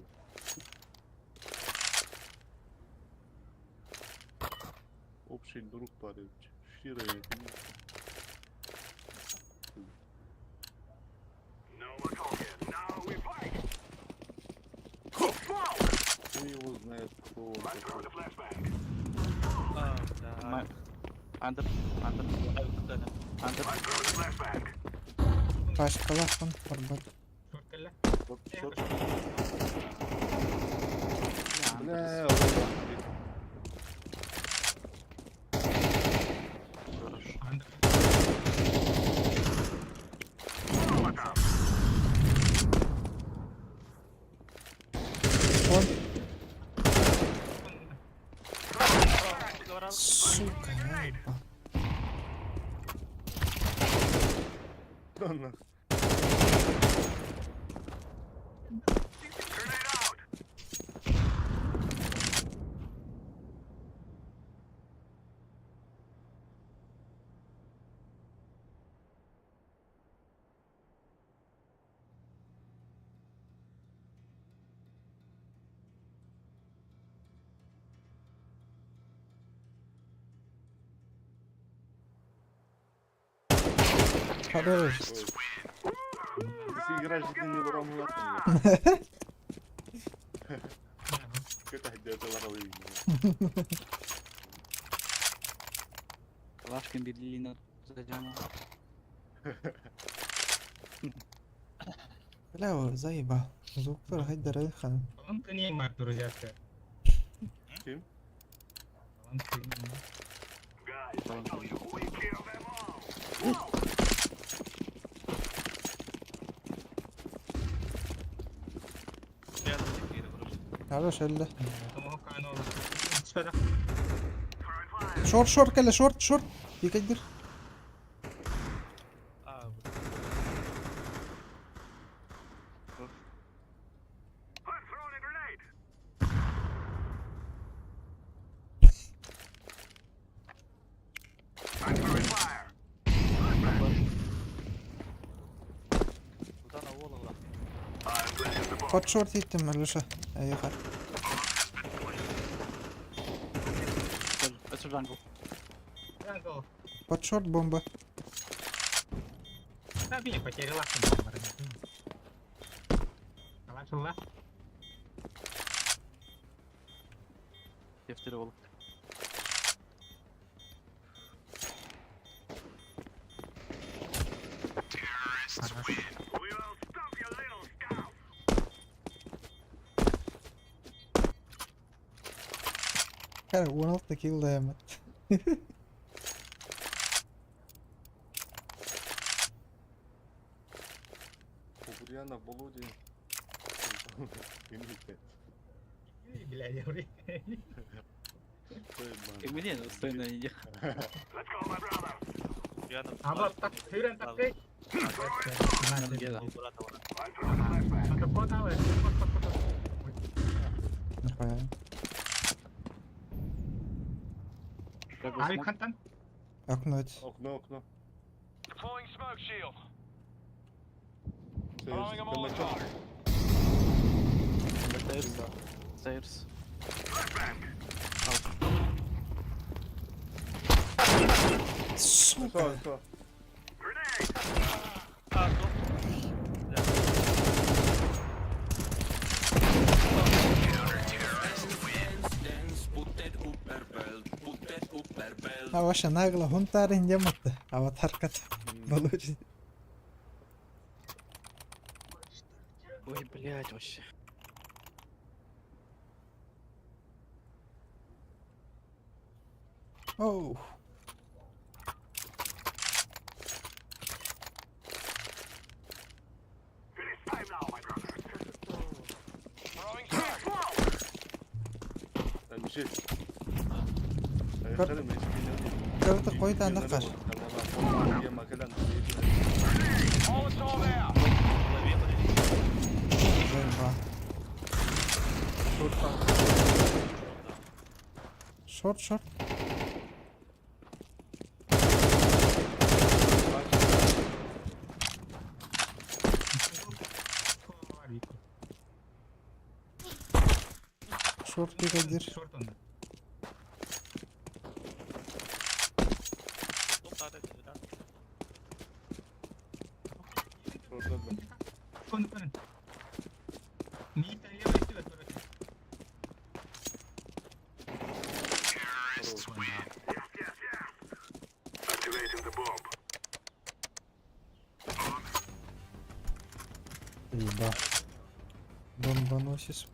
Общий друг парень. Шира Хуй его знает, кто он такой. Андер, андер, андер. Пашкалах он, барбар. Вот, шот. Бля, Он. Сука, я ебал. Да нахуй. Хорош. Если играешь, ты не уронил. Какая где-то лоровый. Калашкин Берлина задянул. Бля, заебал. Звуктар хайдар хан. Он не друзья. Ким? Хорош, өлді. Шорт, шорт, кәлі, шорт, шорт. Екі. Под шорт иттим, Алеша. Эйиэхэ. Өссө jungle. Jungle. Под шорт бомба. Да, меня потеряла. Алашылла. Дефтери болуп. Кара, 16 килл даямат. Куприяна Володя. Бля, я уже. И мне стой на них. Аба, так, хүрэн так. Нахуя. Авик хантан. Окно. Окно, окно. Deploying smoke shield. Stairs. Stairs. Сука. А вообще нагло хунтарин дематты. Аватаркат. Получит. Ой, блядь, вообще. Оу. Кырды койду анда кар. Бомба. Шорт, шорт. Шорт бригадир. Шорт он. Кон кон. Еба. Бомбоносец.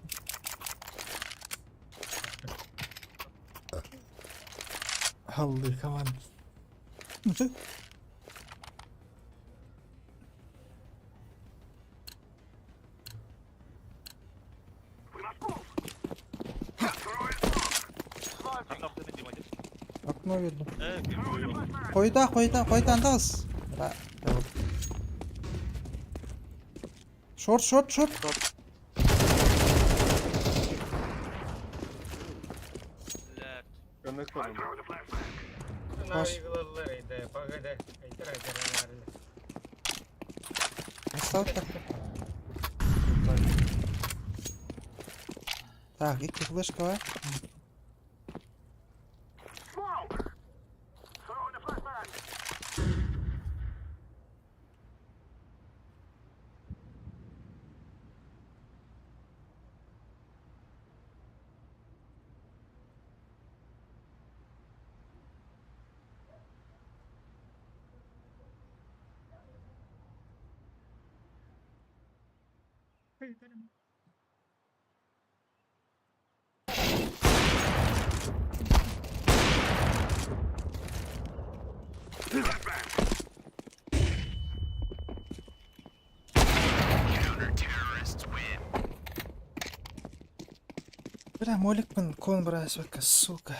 Аллы, команд. Окно видно. Койда, койда, койда, андас. Бра. Шорт, шорт, шорт. Паш. Оставь так. Так, икки флешка var. Бля, моликпин кон брасвака, сука.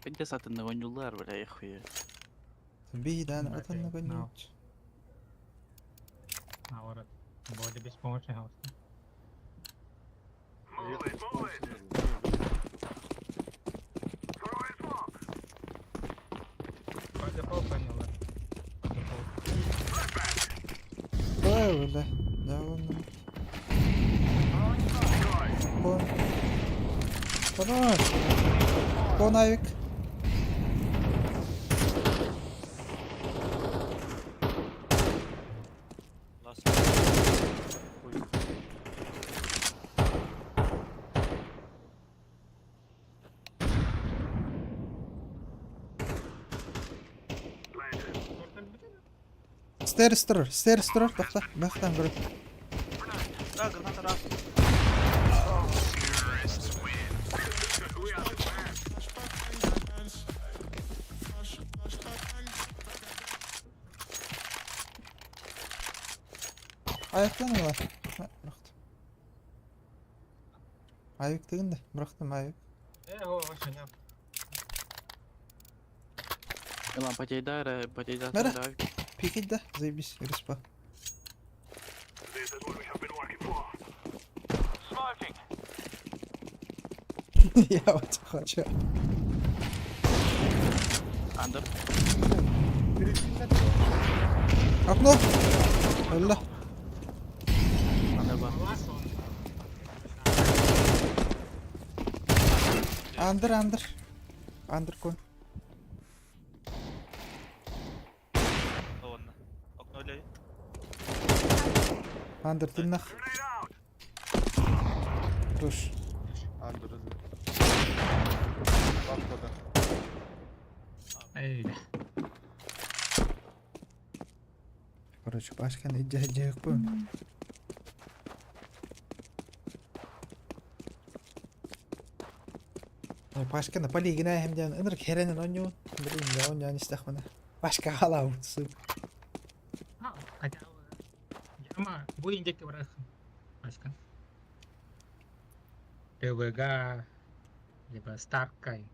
Пиздец атынны ойнулар, бля, хуя. Бейдан атынны гонють. Наоборот. Более беспомощный хаос. Айо, бля. Да, он. Кон. Хорош. Кон авик. Стерс турар, стерс турар, тохто, бахтан көрө. Да, граната раз. Аяктан ыла. Бырахтым. Авик тыгын да, бырахтым авик. Э, о, вообще Ила, потейда, потейда, Мэрэ. давай. Пикить да, заебись, респа. Я вот хочу. Андер. Окно! Өллө. Андер бар. Андер, андер. Андер кон. Ладно. Окно лей. Андер тыннах. Руш. Андер öldü. Лампада. Эй, Короче, Пашкан иджа бу. Пашканы полигина hem ден ынырык херенен оню. Блин, да оню истахмана. Пашка халау, сука. А, хотя Яма, бу индекте барасың. Пашка. ТВГ, либо Старкай.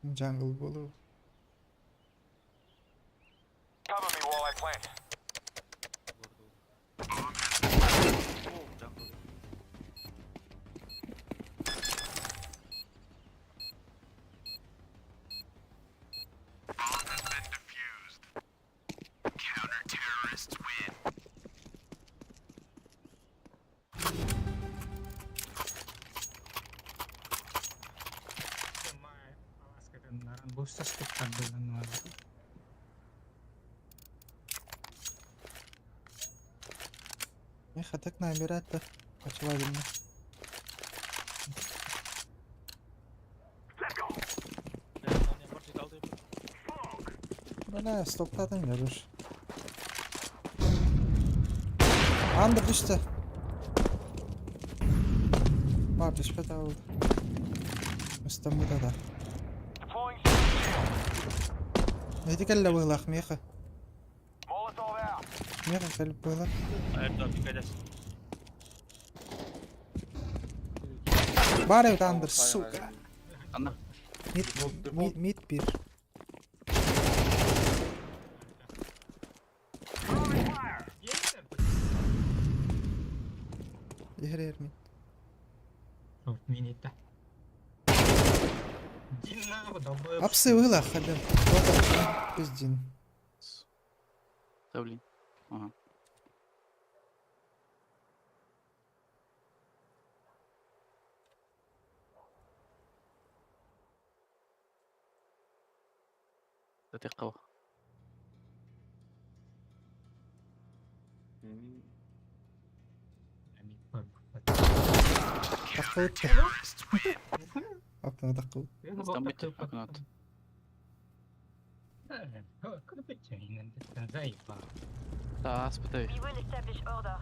Jungle болу. Cover me while I plant. О, jungle. Бустас туттардылан Не хатак набирать да. Пачала видно. Бля, стоптадым я душ. Андер düştü. Var düşmedi oldu. Müstembuda da. Neydi kelle bığlak меха. Меха кэлip бığlak. Airdrop dikkat et. Бар evet Андер, сука. Ана. Mid, mid, mid bir. Yer yer mid. Минитта. Апсы вылах, хадым. Пиздин. Да, блин. Ага. دقيقة Даққыбыт. Окно даққыбыт. Стамбит окно. Да, спытай. We will establish order.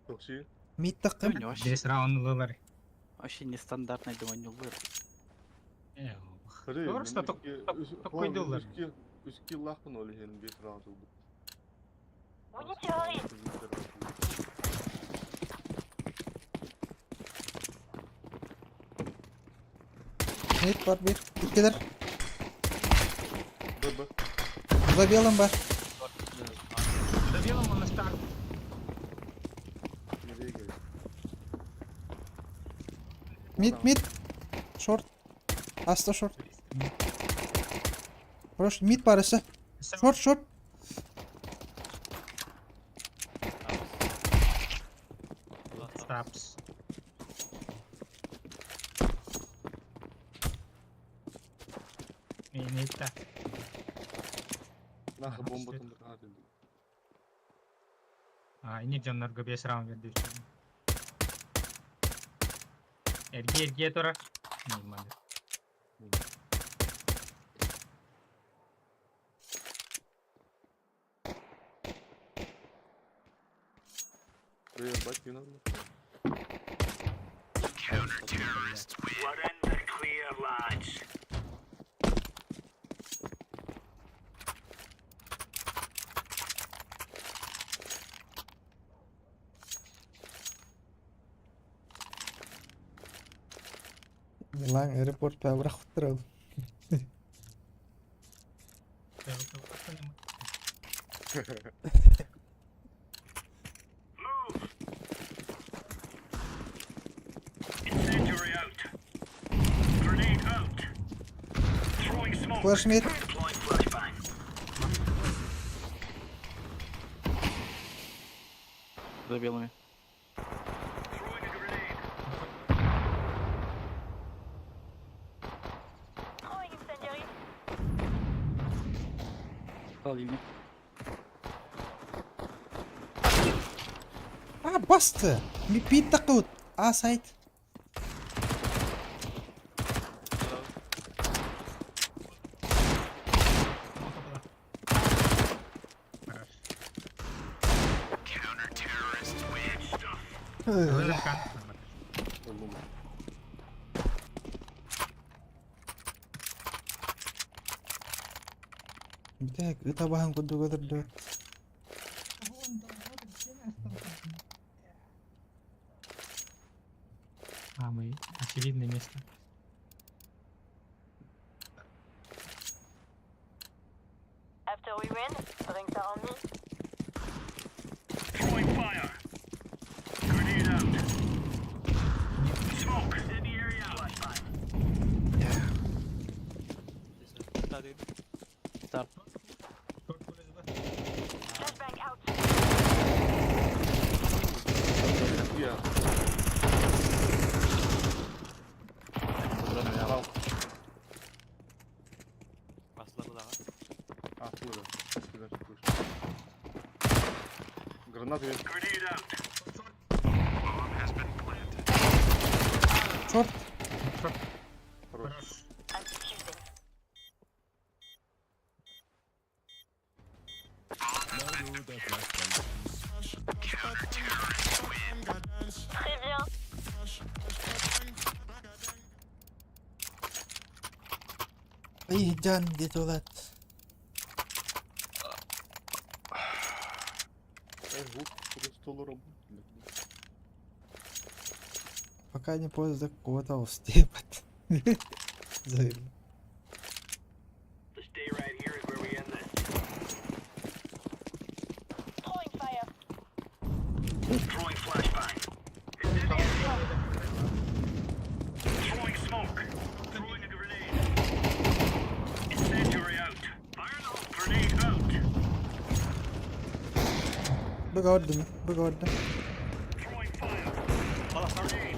Токси. Мид даққым. Бес раундылар. Вообще нестандартный думанюллар. Просто токкойдулар. Үски лахпын ол хен бес раунд oldu. We need to hurry. Мид бар бир. Иккилер. Б, Б. За белым бар. За белым он на старт. Не двигай. Мид, мид. Шорт. Аста шорт. Хорош, мид бар өссө. Шорт, шорт. Стапс. Мин Нахуй бомба там гранаты. А, ини дьоннорго 5 раунд берди. Эргие, эргие турар. Нормально. Привет, бать, не надо. We're in the clear, lads. Милан аэропорт бырахтырал. Move. Incendiary out. Grenade out. Throwing smoke. Flash mid. Deploying flashbang. За белыми. Throwing a grenade. Throwing incendiary. Холодильник. А, басты. Ми тақыт. А, сайт. Хорош. Counter-terrorists win. Stuff. Бля. Лума. Битек, ыта баһан курдук өтөрдө. А, мы очевидное место. After we win, drinks are on me. Throwing fire. Grenade out. Smoke. Incendiary out. Flashbang. Старт. Flashbang out. Я. А, откуда? Сюда, слышь. Гранаты. Grenade out. Шорт. Хорош. I'm defusing. Très bien. Ай, жан где-то Эй, гук, стол работает. Пока не поздно кого-то успеть. Заявил. This day right here is where we end this. Throwing fire. Throwing flashbang. Incendiary out. Throwing smoke. Throwing a grenade. Incendiary out. Fire in the hole. Grenade out. Б көрдүм, б көрдүм. Throwing fire. Grenade.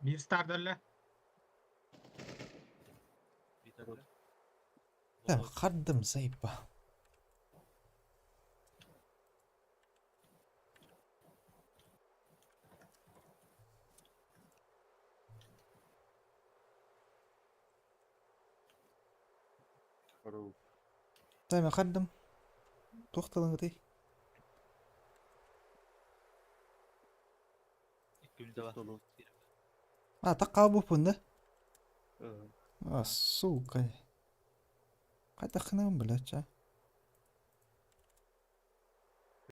Биир star өллө. Там хардым заеба. Хорош. Тайма хардым. Тохталың Столу. А, так кабупун да? Ага. А, сука. Кайда хынам, блядь, а?